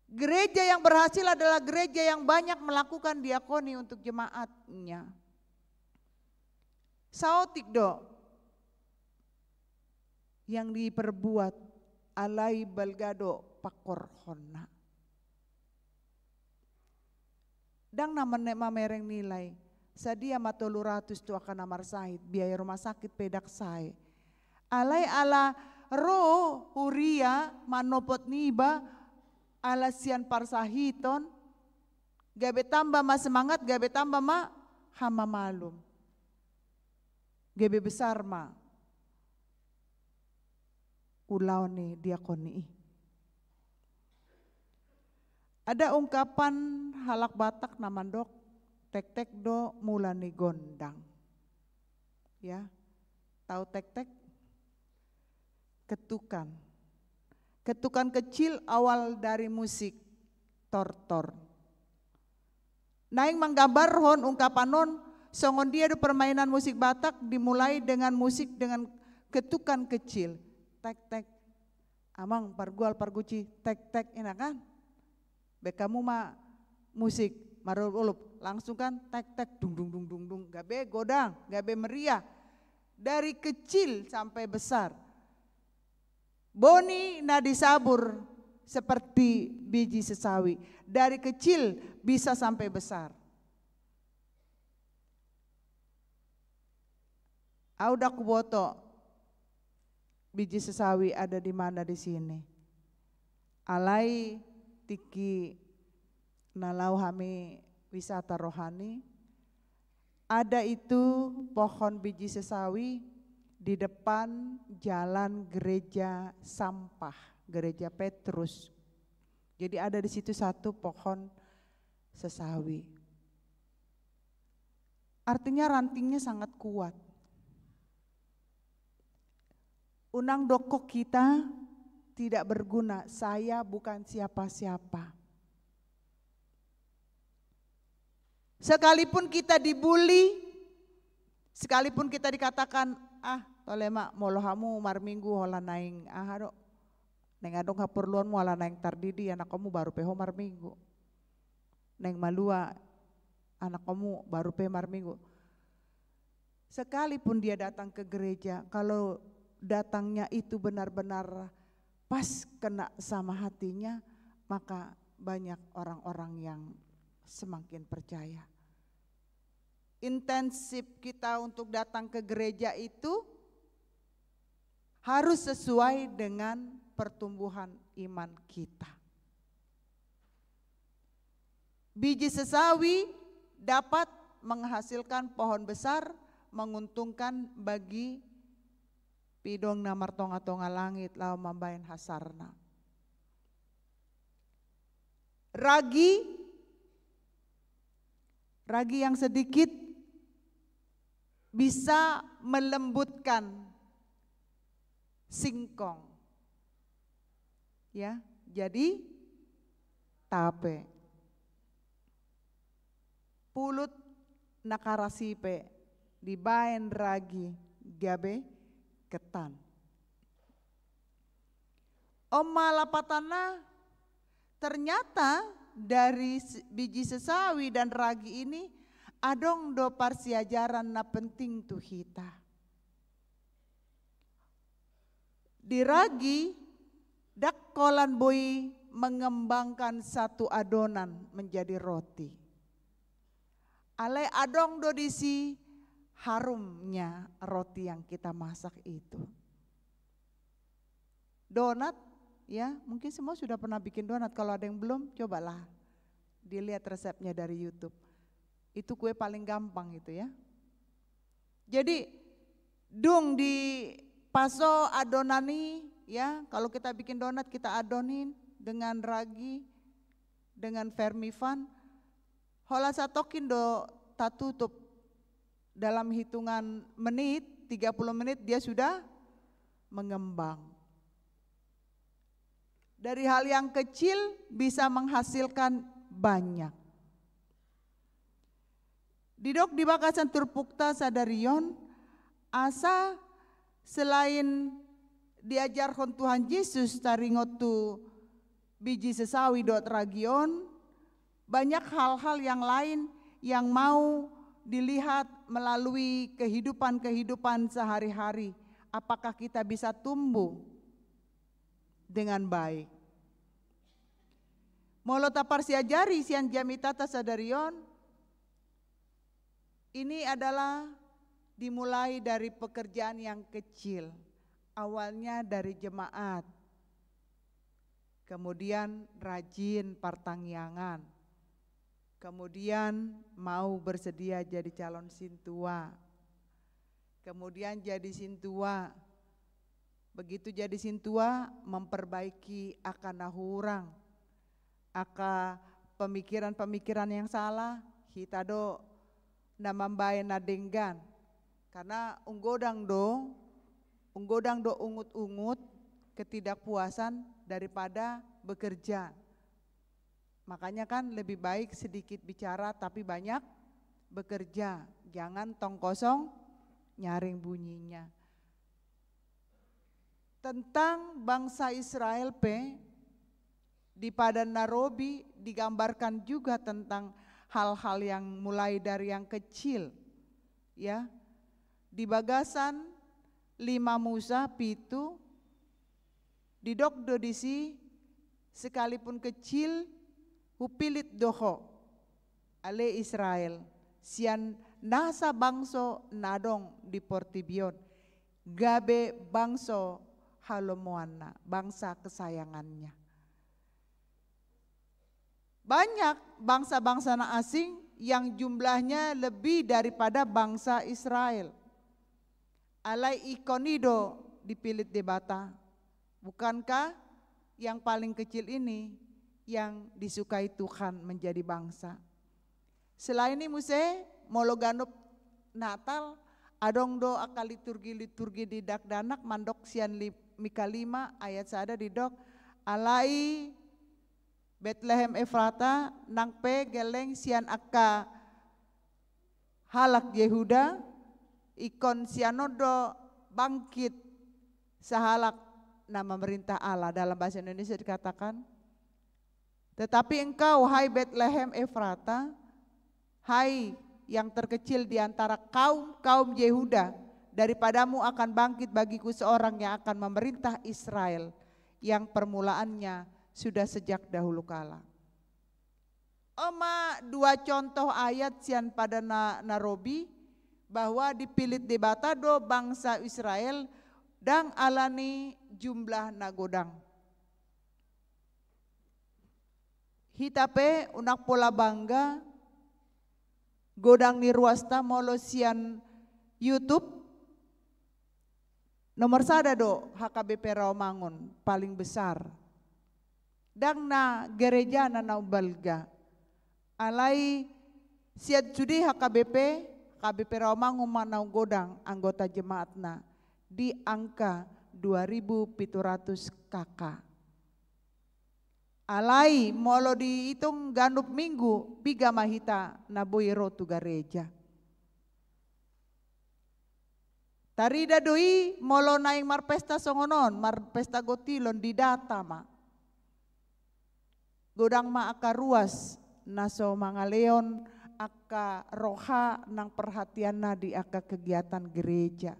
Gereja yang berhasil adalah gereja yang banyak melakukan diakoni untuk jemaatnya. Saotik do yang diperbuat, alai balga do pangkorhonna. Ndang na mene-, mamereng nilai, sadia ma tolu ratus tu angka na marsahit, biaya rumah sakit pe ndang sae. Alai ala ro huria manopot niba, ala sian parsahiton, gabe tamba ma semangat, gabe tamba ma hamamalum. Gabe besar ma ulaon ni diakoni i. Ada ungkapan halak Batak na mandok, tektek do mula ni gondang. Ya, tau tektek? Ketukan. Ketukan kecil awal dari musik tortor. Naeng manggambarhon ungkapan on, songon dia do permainan musik Batak dimulai dengan musik dengan ketukan kecil. Tek, tek. Amang, pargual, parguci, tek, tek, ina kan? Baen hamu ma musik, marolop-olop, langsung kan, tek, tek, dung, dung, dung, dung, dung. Gabe godang, gabe meriah. Dari kecil sampai besar. Boni na disabur seperti biji sesawi. Dari kecil bisa sampai besar. Au ndang huboto biji sesawi ada di mana di sini. Alai tingki na laho hami wisata rohani, ada itu pohon biji sesawi di depan jalan gereja sampah, gereja Petrus. Jadi ada di situ satu pohon sesawi. Artinya rantingnya sangat kuat. Unang dokkon hita tidak berguna, saya bukan siapa-siapa. Sekalipun kita dibully, sekalipun kita dikatakan, ah, tole ma, molo hamu marminggu holan naeng aha do, naeng adong haporluanmu ala naeng tardidi anakkonmu baru pe ho marminggu. Naeng malua anakkonmu baru pe marminggu. Sekalipun dia datang ke gereja, kalau datangnya itu benar-benar pas kena sama hatinya, maka banyak orang-orang yang semakin percaya. Intensif kita untuk datang ke gereja itu harus sesuai dengan pertumbuhan iman kita. Biji sesawi dapat menghasilkan pohon besar, menguntungkan bagi pidong na martonga-tonga langit laho mambaen hasarna. Ragi, ragi yang sedikit bisa melembutkan singkong. Ya, jadi tape. Pulut na karas i pe dibaen ragi gabe ketan. On ma lapatanna, ternyata dari s-, biji sesawi dan ragi ini adong do parsiajaran na penting tu hita. Di ragi, ndang holan boi mengembangkan satu adonan menjadi roti. Alai adong do disi harumnya roti yang kita masak itu. Donat, ya, mungkin semua sudah pernah bikin donat. Kalau ada yang belum, cobalah dilihat resepnya dari YouTube. Itu kue paling gampang itu, ya. Jadi, dung dipaso adonan i, ya, kalau kita bikin donat, kita adonin dengan ragi, dengan Fermivan, holan satongkin do tatutup. Dalam hitungan menit, tiga puluh menit, dia sudah mengembang. Dari hal yang kecil bisa menghasilkan banyak. Didok di bagasan turpukta sadari on, asa selain diajarhon Tuhan Jesus taringot tu biji sesawi dohot ragi on, banyak hal-hal yang lain yang mau dilihat melalui kehidupan-kehidupan sehari-hari. Apakah kita bisa tumbuh dengan baik? Molo taparsiajari sian jamitanta sadari on, ini adalah dimulai dari pekerjaan yang kecil, awalnya dari jemaat, kemudian rajin partangiangan, kemudian mau bersedia jadi calon sintua, kemudian jadi sintua, begitu jadi sintua, memperbaiki angka na hurang, angka pemikiran-pemikiran yang salah, hita do na mambaen na denggan. Karena unggodang do, unggodang do ungut-ungut ketidakpuasan daripada bekerja. Makanya kan lebih baik sedikit bicara tapi banyak bekerja. Jangan tong kosong nyaring bunyinya. Tentang bangsa Israel pe, di Padan Narobi digambarkan juga tentang hal-hal yang mulai dari yang kecil. Ya, di bagasan lima Musa pitu, didok do disi, sekalipun kecil, hupilit do ho, ale Israel, sian nasa bangso na adong di portibi on, gabe bangso halomoanna, bangsa kesayangannya. Banyak bangsa-bangsa na asing yang jumlahnya lebih daripada bangsa Israel. Alai ingkon i do dipilit Debata. Bukankah yang paling kecil ini yang disukai Tuhan menjadi bangsa? Selain i muse, molo ganup Natal, adong do angka liturgi-liturgi di dakdanak, mandok sian li-, Mika lima ayat sada didok, alai Betlehem Efrata, nang pe gelleng sian angka halak Yehuda, ingkon sian on do bangkit sahalak na mamerintah Allah. Dalam bahasa Indonesia dikatakan, tetapi engkau, hai Betlehem Efrata, hai yang terkecil di antara kaum-kaum Yehuda, daripadamu akan bangkit bagiku seorang yang akan memerintah Israel, yang permulaannya sudah sejak dahulu kala. On ma dua contoh ayat sian Padan Na-, Narobi, bahwa dipilit Debata do bangsa Israel, ndang alani jumlah na godang. Hita pe unang pola bangga godang ni ruasta molo sian YouTube. Nomor sada do H K B P Rawamangun, paling besar. Ndang na gerejana na umbalga. Alai sian sude H K B P, H K B P Rawamangun ma naung godang anggota jemaatna di angka dua ribu pitu ratus K K. Alai molo diitung ganup minggu, piga ma hita na boi ro tu gareja. Tarida do i molo naeng marpesta songon on, marpesta gotilon, didata ma. Godang ma angka ruas na so mangalehon angka roha nang perhatianna di angka kegiatan gereja.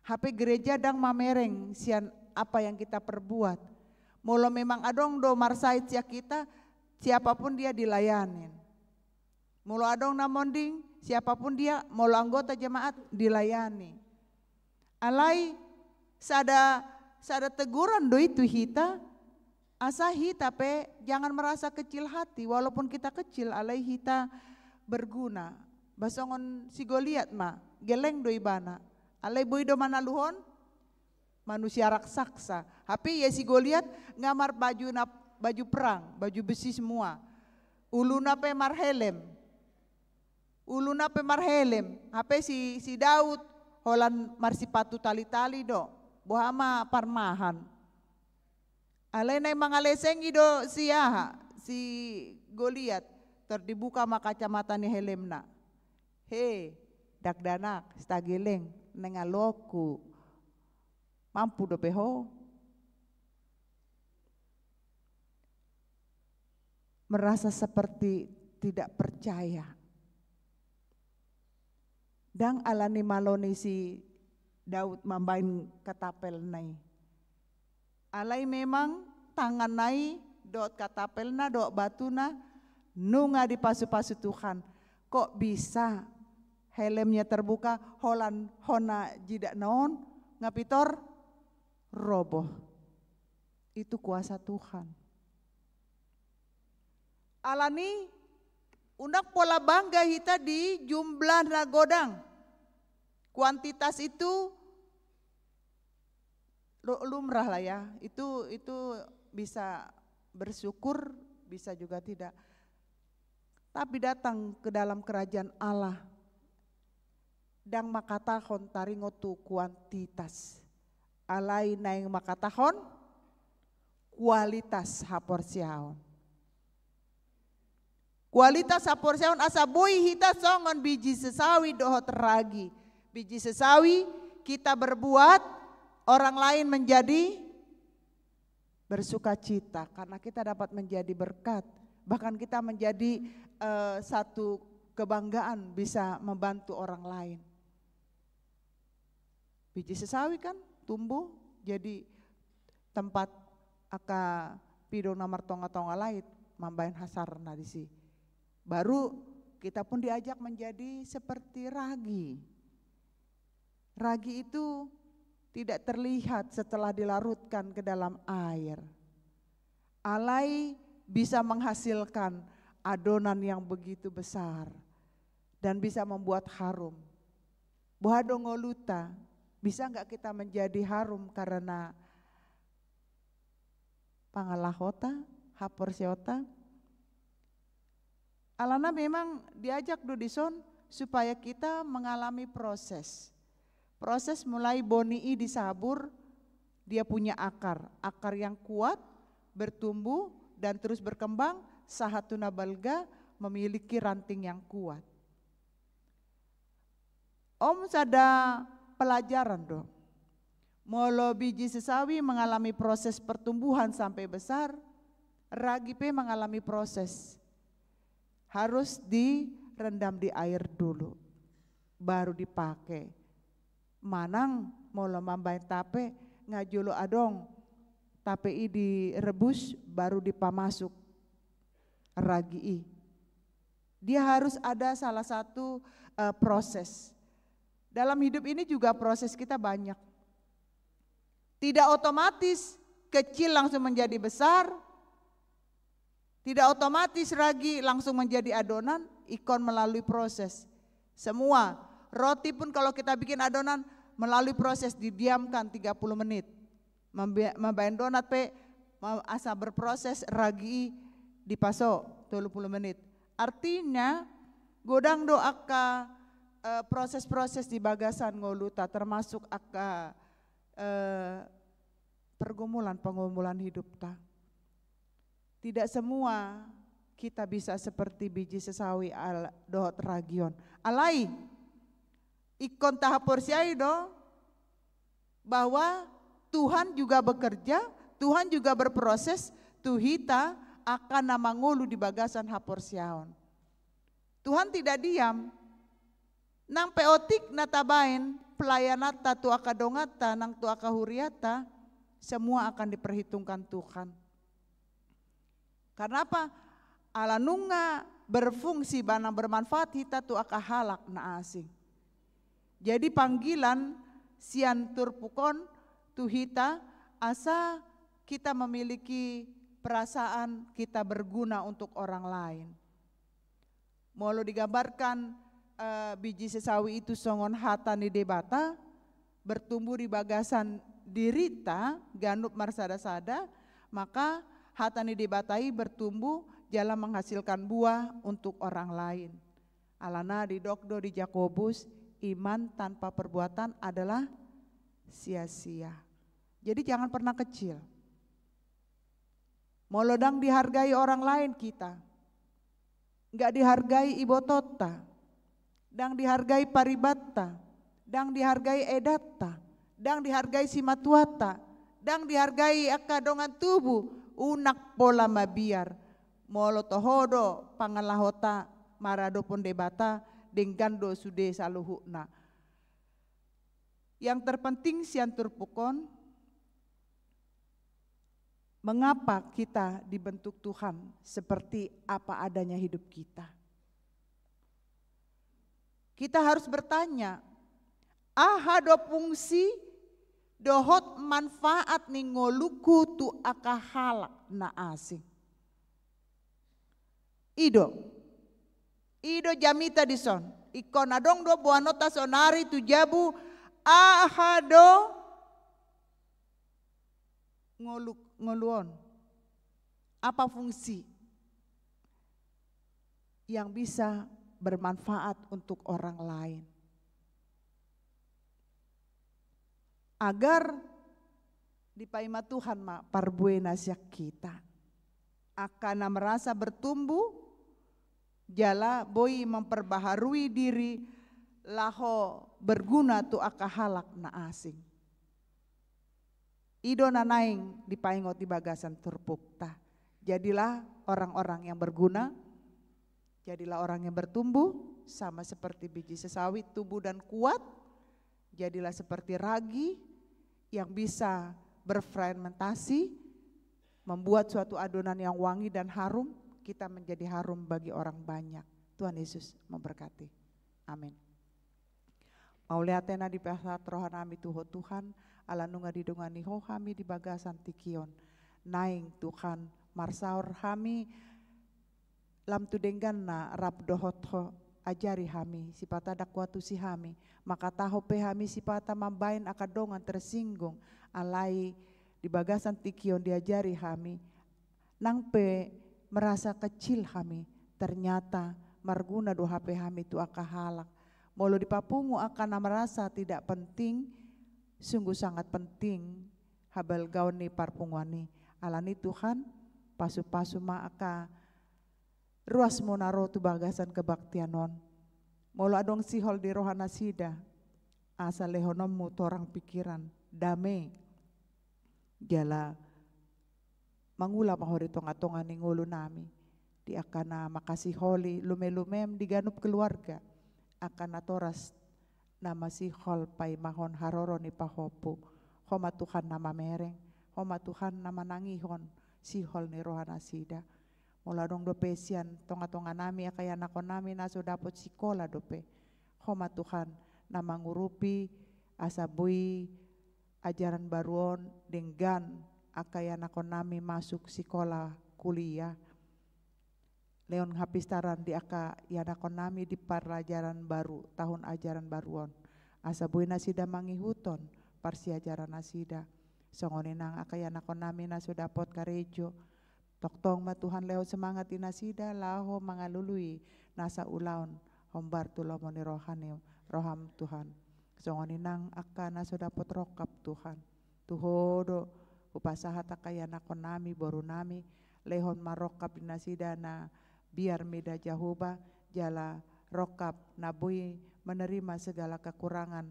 Hape gereja ndang mamereng sian apa yang kita perbuat. Molo memang adong do marsahit sian hita, siapapun dia dilayani. Molo adong na monding, siapapun dia, molo anggota jemaat, dilayani. Alai sada, sada teguran do i tu hita, asa hita pe jangan merasa kecil hati, walaupun kita kecil, alai hita berguna. Ba songon si Goliat ma, geleng do ibana. Alai boi do manaluhon manusia raksasa. Hape ia si Goliat nga marbaju na, baju perang, baju besi semua. Uluna pe marhelm. Uluna pe marhelm. Hape si, si Daud holan marsipatu tali-tali do. Boha ma parmahan. Alai naeng mangaleseng i do si aha, si Goliat. Tor dibuka ma kacamata ni helmna. He, dakdanak, sitageleng, naeng aloku. Mampu dope ho? Merasa seperti tidak percaya. Ndang alani malo ni si Daud mambaen ketapelna i. Alai memang tanganna i dohot ketapelna dohot batuna nunga dipasu-pasu Tuhan. Kok bisa helmnya terbuka, holan hona jidakna on nga pintor roboh. Itu kuasa Tuhan. Alani, unang pola bangga hita di jumlah na godang. Kuantitas itu lu-, lumrah lah ya. Itu, itu bisa bersyukur, bisa juga tidak. Tapi datang ke dalam kerajaan Allah, ndang mangkatahon taringot tu kuantitas. Alai naeng mangkatahon kualitas haporseaon. Kualitas haporseaon asa boi hita songon biji sesawi dohot ragi. Biji sesawi kita berbuat, orang lain menjadi bersukacita karena kita dapat menjadi berkat. Bahkan kita menjadi, eh, satu kebanggaan bisa membantu orang lain. Biji sesawi kan tumbuh jadi tempat angka pidong na martonga-tonga lait mambaen hasarna disi. Baru kita pun diajak menjadi seperti ragi. Ragi itu tidak terlihat setelah dilarutkan ke dalam air. Alai bisa menghasilkan adonan yang begitu besar dan bisa membuat harum. Boha do ngolunta, bisa nggak kita menjadi harum karena pangalahonta, haporseaonta? Alana memang diajak do dison supaya kita mengalami proses. Proses mulai boni i disabur, dia punya akar. Akar yang kuat, bertumbuh, dan terus berkembang, sahat tu na balga, memiliki ranting yang kuat. On sada pelajaran do. Molo biji sesawi mengalami proses pertumbuhan sampai besar, ragi pe mengalami proses. Harus direndam di air dulu, baru dipake. Manang molo mambaen tape, nga jolo adong tape i direbus, baru dipamasuk ragi i. Dia harus ada salah satu, eh, proses. Dalam hidup ini juga proses kita banyak. Tidak otomatis kecil langsung menjadi besar, tidak otomatis ragi langsung menjadi adonan, ingkon melalui proses. Semua, roti pun kalau kita bikin adonan, melalui proses didiamkan tiga puluh menit. Mambe-, mambaen donat pe ma-, asa berproses ragi i dipaso tolu pulu menit. Artinya, godang do angka, eh, proses-proses di bagasan ngoluta, termasuk angka, eh, pergumulan-pergumulan hidupta. Tidak semua kita bisa seperti biji sesawi al-, dohot ragi on. Alai, ingkon tahaporseai do bahwa Tuhan juga bekerja, Tuhan juga berproses tu hita angka na mangolu di bagasan haporseaon. Tuhan tidak diam. Nang pe otik na tabaen pelayananta tu angka donganta, nang tu angka huriata, semua akan diperhitungkan Tuhan. Karena apa? Ala nunga berfungsi manang bermanfaat hita tu angka halak na asing. Jadi panggilan sian turpuk on tu hita asa kita memiliki perasaan kita berguna untuk orang lain. Molo digambarkan, eh, biji sesawi itu songon hata ni Debata, bertumbuh di bagasan dirita, ganup marsada-sada, maka hata ni Debata i bertumbuh jala menghasilkan buah untuk orang lain. Alana didok do di Jakobus, iman tanpa perbuatan adalah sia-sia. Jadi jangan pernah kecil. Molo ndang dihargai orang lain kita, nggak dihargai ibotonta, ndang dihargai paribatta, ndang dihargai edatta, ndang dihargai simatuata, ndang dihargai angka dongan tubu, unang pola mabiar. Molo toho do pangalahonta maradophon Debata, denggan do sude saluhutna. Yang terpenting sian turpuk on, mengapa kita dibentuk Tuhan seperti apa adanya hidup kita? Kita harus bertanya, aha do fungsi dohot manfaat ni ngolungku tu angka halak na asing? I do. I do jamita dison. Ingkon adong do boanonta sonari tu jabu, aha do ngolu, ngolu on. Apa fungsi yang bisa bermanfaat untuk orang lain? Agar dipaima Tuhan ma parbue na sian hita. Angka na merasa bertumbuh, jala boi memperbaharui diri laho berguna tu angka halak na asing. I do na naeng dipaingot di bagasan turpukta. Jadilah orang-orang yang berguna, jadilah orang yang bertumbuh, sama seperti biji sesawi tumbuh dan kuat, jadilah seperti ragi yang bisa berfermentasi, membuat suatu adonan yang wangi dan harum, kita menjadi harum bagi orang banyak. Tuhan Yesus memberkati. Amin. Mauliate na dipasahat rohanami tu Ho Tuhan, ala nunga didongani Ho hami di bagasan tingki on. Naeng Tuhan, marsaor hami, lam tu dengganna rap dohot Ho, ajari hami, sipata ndang huantusi hami, mangkatahon pe hami sipata mambaen angka dongan tersinggung, alai di bagasan tingki on diajari hami, nang pe merasa kecil hami, ternyata marguna do hape hami tu angka halak. Molo dipapungu angka na merasa tidak penting, sungguh sangat penting habalgaon ni parpunguan i. Alani Tuhan, pasu-pasu ma angka ruasmu na ro tu bagasan kebaktian on. Molo adong sihol di roha nasida, asa lehononmu torang pikiran, dame, jala mangula ma Ho di tonga-tonga ni ngolunami, di angka na mangkasiholi lume-lumem di ganup keluarga, angka natoras na masihol paimahon haroro ni pahompu. Ho ma Tuhan na mamereng, Ho ma Tuhan na manangihon sihol ni roha nasida. Molo adong dope sian tonga-tonganami angka ianakhonnami na so dapot sikola dope, Ho ma Tuhan na mangurupi asa boi ajaran baru on denggan angka ianakhonnami masuk sikola kuliah. Lehon hapistaran di angka ianakhonnami di parajaran baru, tahun ajaran baru on. Asa boi nasida mangihuthon parsiajaran nasida. Songon i nang angka ianakhon nami na so dapot karejo, tongtong ma Tuhan lehon semangat di nasida laho mangalului nasa ulaon hombar tu lomo ni roha ni roham Tuhan. Songon i nang angka na so dapot rongkap Tuhan. Tu Ho do hupasahat angka ianakhon nami, boru nami, lehon ma rongkap di nasida na biar mida Jahowa, jala rongkap na boi menerima segala kekurangan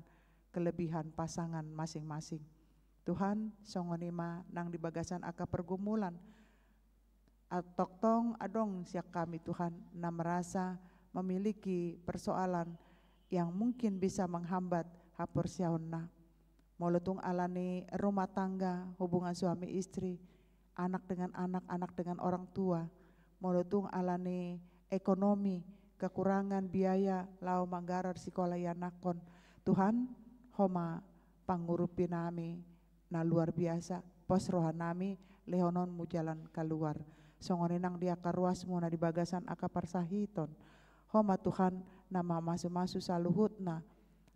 kelebihan pasangan masing-masing. Tuhan, songon i ma nang di bagasan angka pergumulan. Tongtong adong sian hami Tuhan na merasa memiliki persoalan yang mungkin bisa menghambat haporseaonna. Molo tung ala ni rumah tangga, hubungan suami istri, anak dengan anak, anak dengan orang tua, molo tung ala ni ekonomi, kekurangan biaya laho manggarar sikola ianakhon. Tuhan, Ho ma pangurupi nami na luar biasa, pos roha nami, lehononmu jalan kaluar. Songon i nang di angka ruasmu na di bagasan angka parsahiton. Ho ma Tuhan na mamasu-masu saluhutna.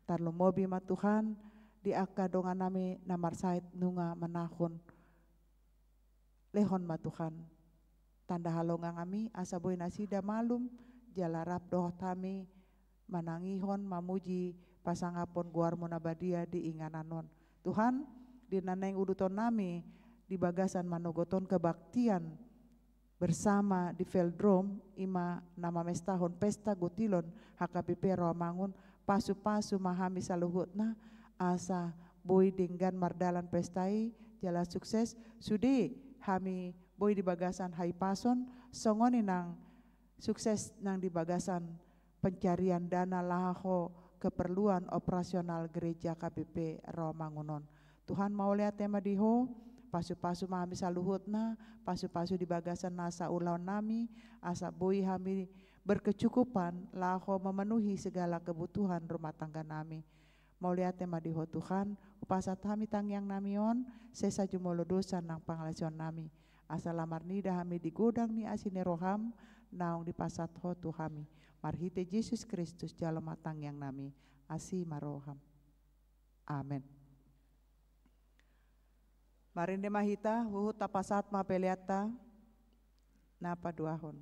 Tarlumobi ma Tuhan di angka dongan nami na marsahit nunga manahun. Lehon ma Tuhan tanda halonganganmi, asa boi nasida malum, jala rap dohot hami manangihon, mamuji, pasangaphon goarmu na badia di inganan on. Tuhan, di na naeng uduton nami di bagasan manogothon kebaktian bersama di Velodrome, i ma na mamestahon pesta gutilon H K B P Rawamangun, pasu-pasu ma hami saluhutna, asa boi denggan mardalan pesta i, jala sukses, sude hami boi di bagasan hahipason, songon i nang sukses nang di bagasan pencarian dana laho keperluan operasional gereja H K B P Rawamangun on. Tuhan, mauliate ma di Ho, pasu-pasu ma hami saluhutna, pasu-pasu di bagasan nasa ulaon nami, asa boi hami berkecukupan laho memenuhi segala kebutuhan rumah tangga nami. Mauliate ma di Ho Tuhan, hupasahat hami tangiang nami on, sesa jumolo dosa nang pangalaosion nami. Asa lam marnida hami di godang ni asi ni roham, naung dipasahat Ho tu hami. Marhite Jesus Kristus jalo ma tangiang nami, asi ma roham. Amen. Marende ma hita, huhut tapasahat ma peleanta na paduahon.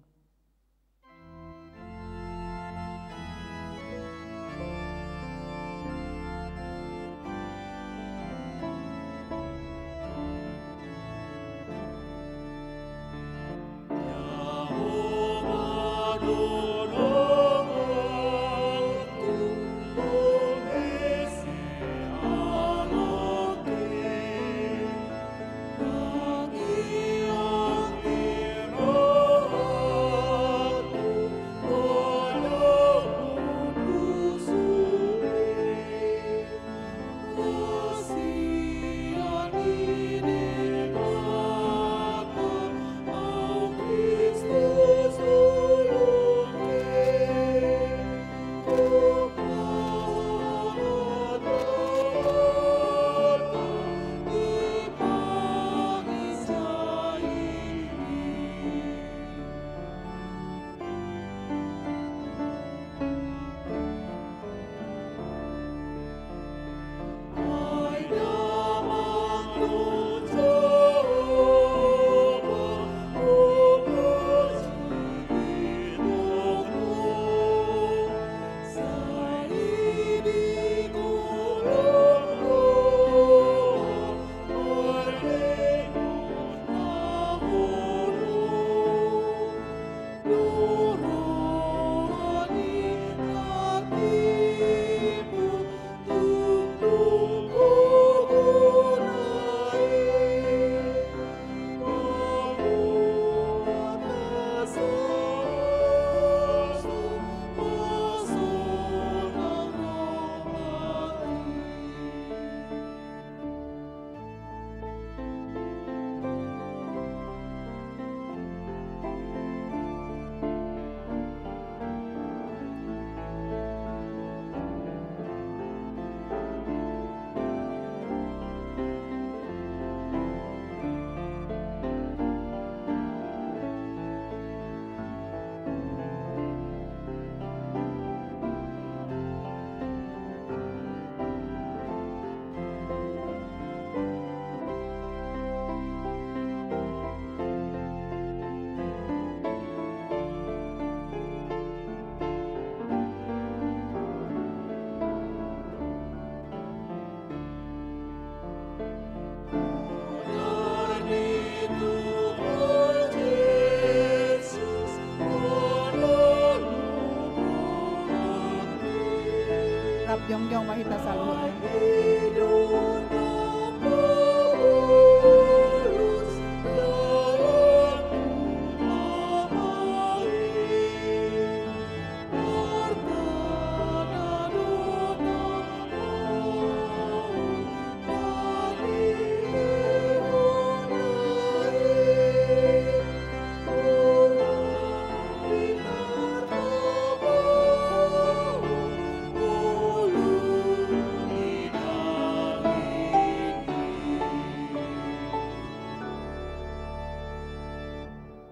Tap jongjong ma hita saluhutna.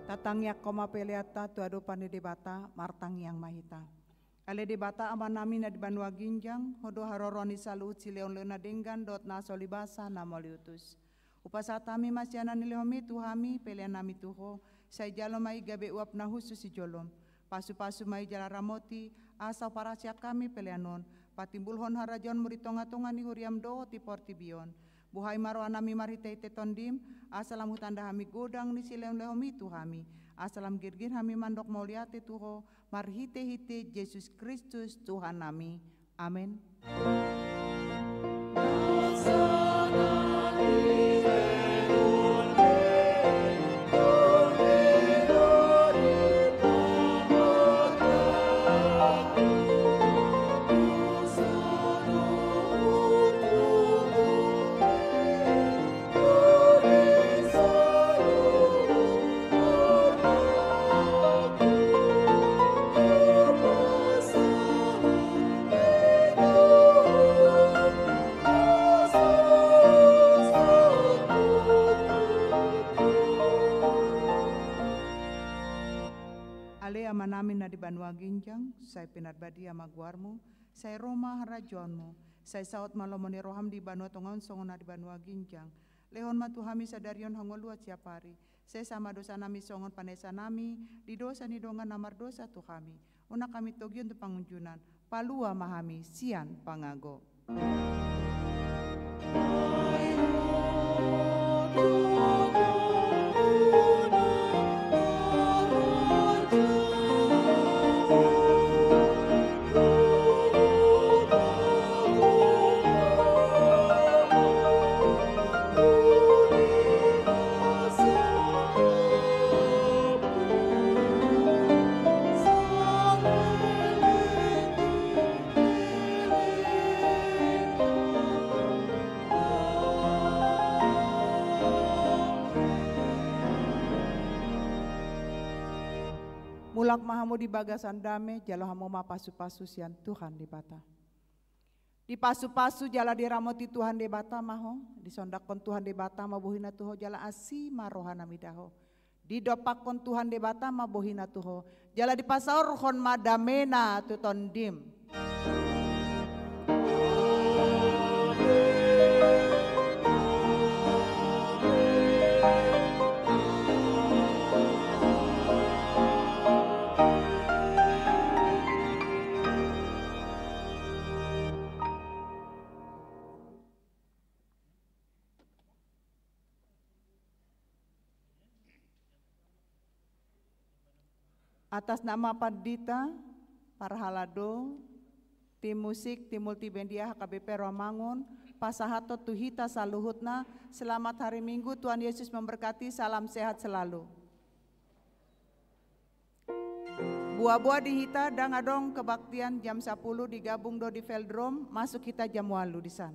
Tatangiangkon ma peleanta tu adopan ni Debata, martangiang ma hita. Ale Debata Amanami na di banua ginjang, Ho do haroroan ni saluhut silehonlehon na denggan dohot na so libasa na mauliutus. Hupasahat hami ma sian na nilehonMi tu hami peleannami tu Ho, sai jalo ma i gabe uap na hushus di jolom. Pasupasu ma i jala ramoti, asa huparhaseang hami pelean on, patimbulhon harajaonMu di tongatonga ni huriaM dohot di portibi on. Buhai ma rohanami marhitehite TondiM, asa lam hutanda hami godang ni silehonlehonMi tu hami, asa lam girgir hami mandok mauliate tu Ho, marhitehite Jesus Kristus Tuhannami. Amen. Ale Amanami na di banua ginjang, sai pinarbadia ma goarMu, sai ro ma harajaonMu, sai saut ma lomo ni rohaM di banua tonga on songon na di banua ginjang. Lehon ma tu hami sadari on hangoluan siapari. Sesa ma dosanami songon panesanami di dosa ni dongan na mardosa tu hami. Unang hami togihon tu pangunjunan, palua ma hami sian pangago. Mulak ma hamu di bagasan dame, jalo hamu ma pasupasu sian Tuhan Debata. Dipasupasu jala diramoti Tuhan Debata ma ho, disondanghon Tuhan Debata ma bohina tu ho jala asi ma rohana mida ho. Didompakhon Tuhan Debata ma bohina tu ho, jala dipasaorhon ma damena tu tondim. Atas nama pandita, parhalado, tim musik, tim multimedia H K B P Romangun, pasahathon tu hita saluhutna, selamat hari Minggu, Tuhan Yesus memberkati, salam sehat selalu. Boa-boa di hita, ndang adong kebaktian jam sapuluh, digabung do di Velodrome, masuk hita jam ualu disan.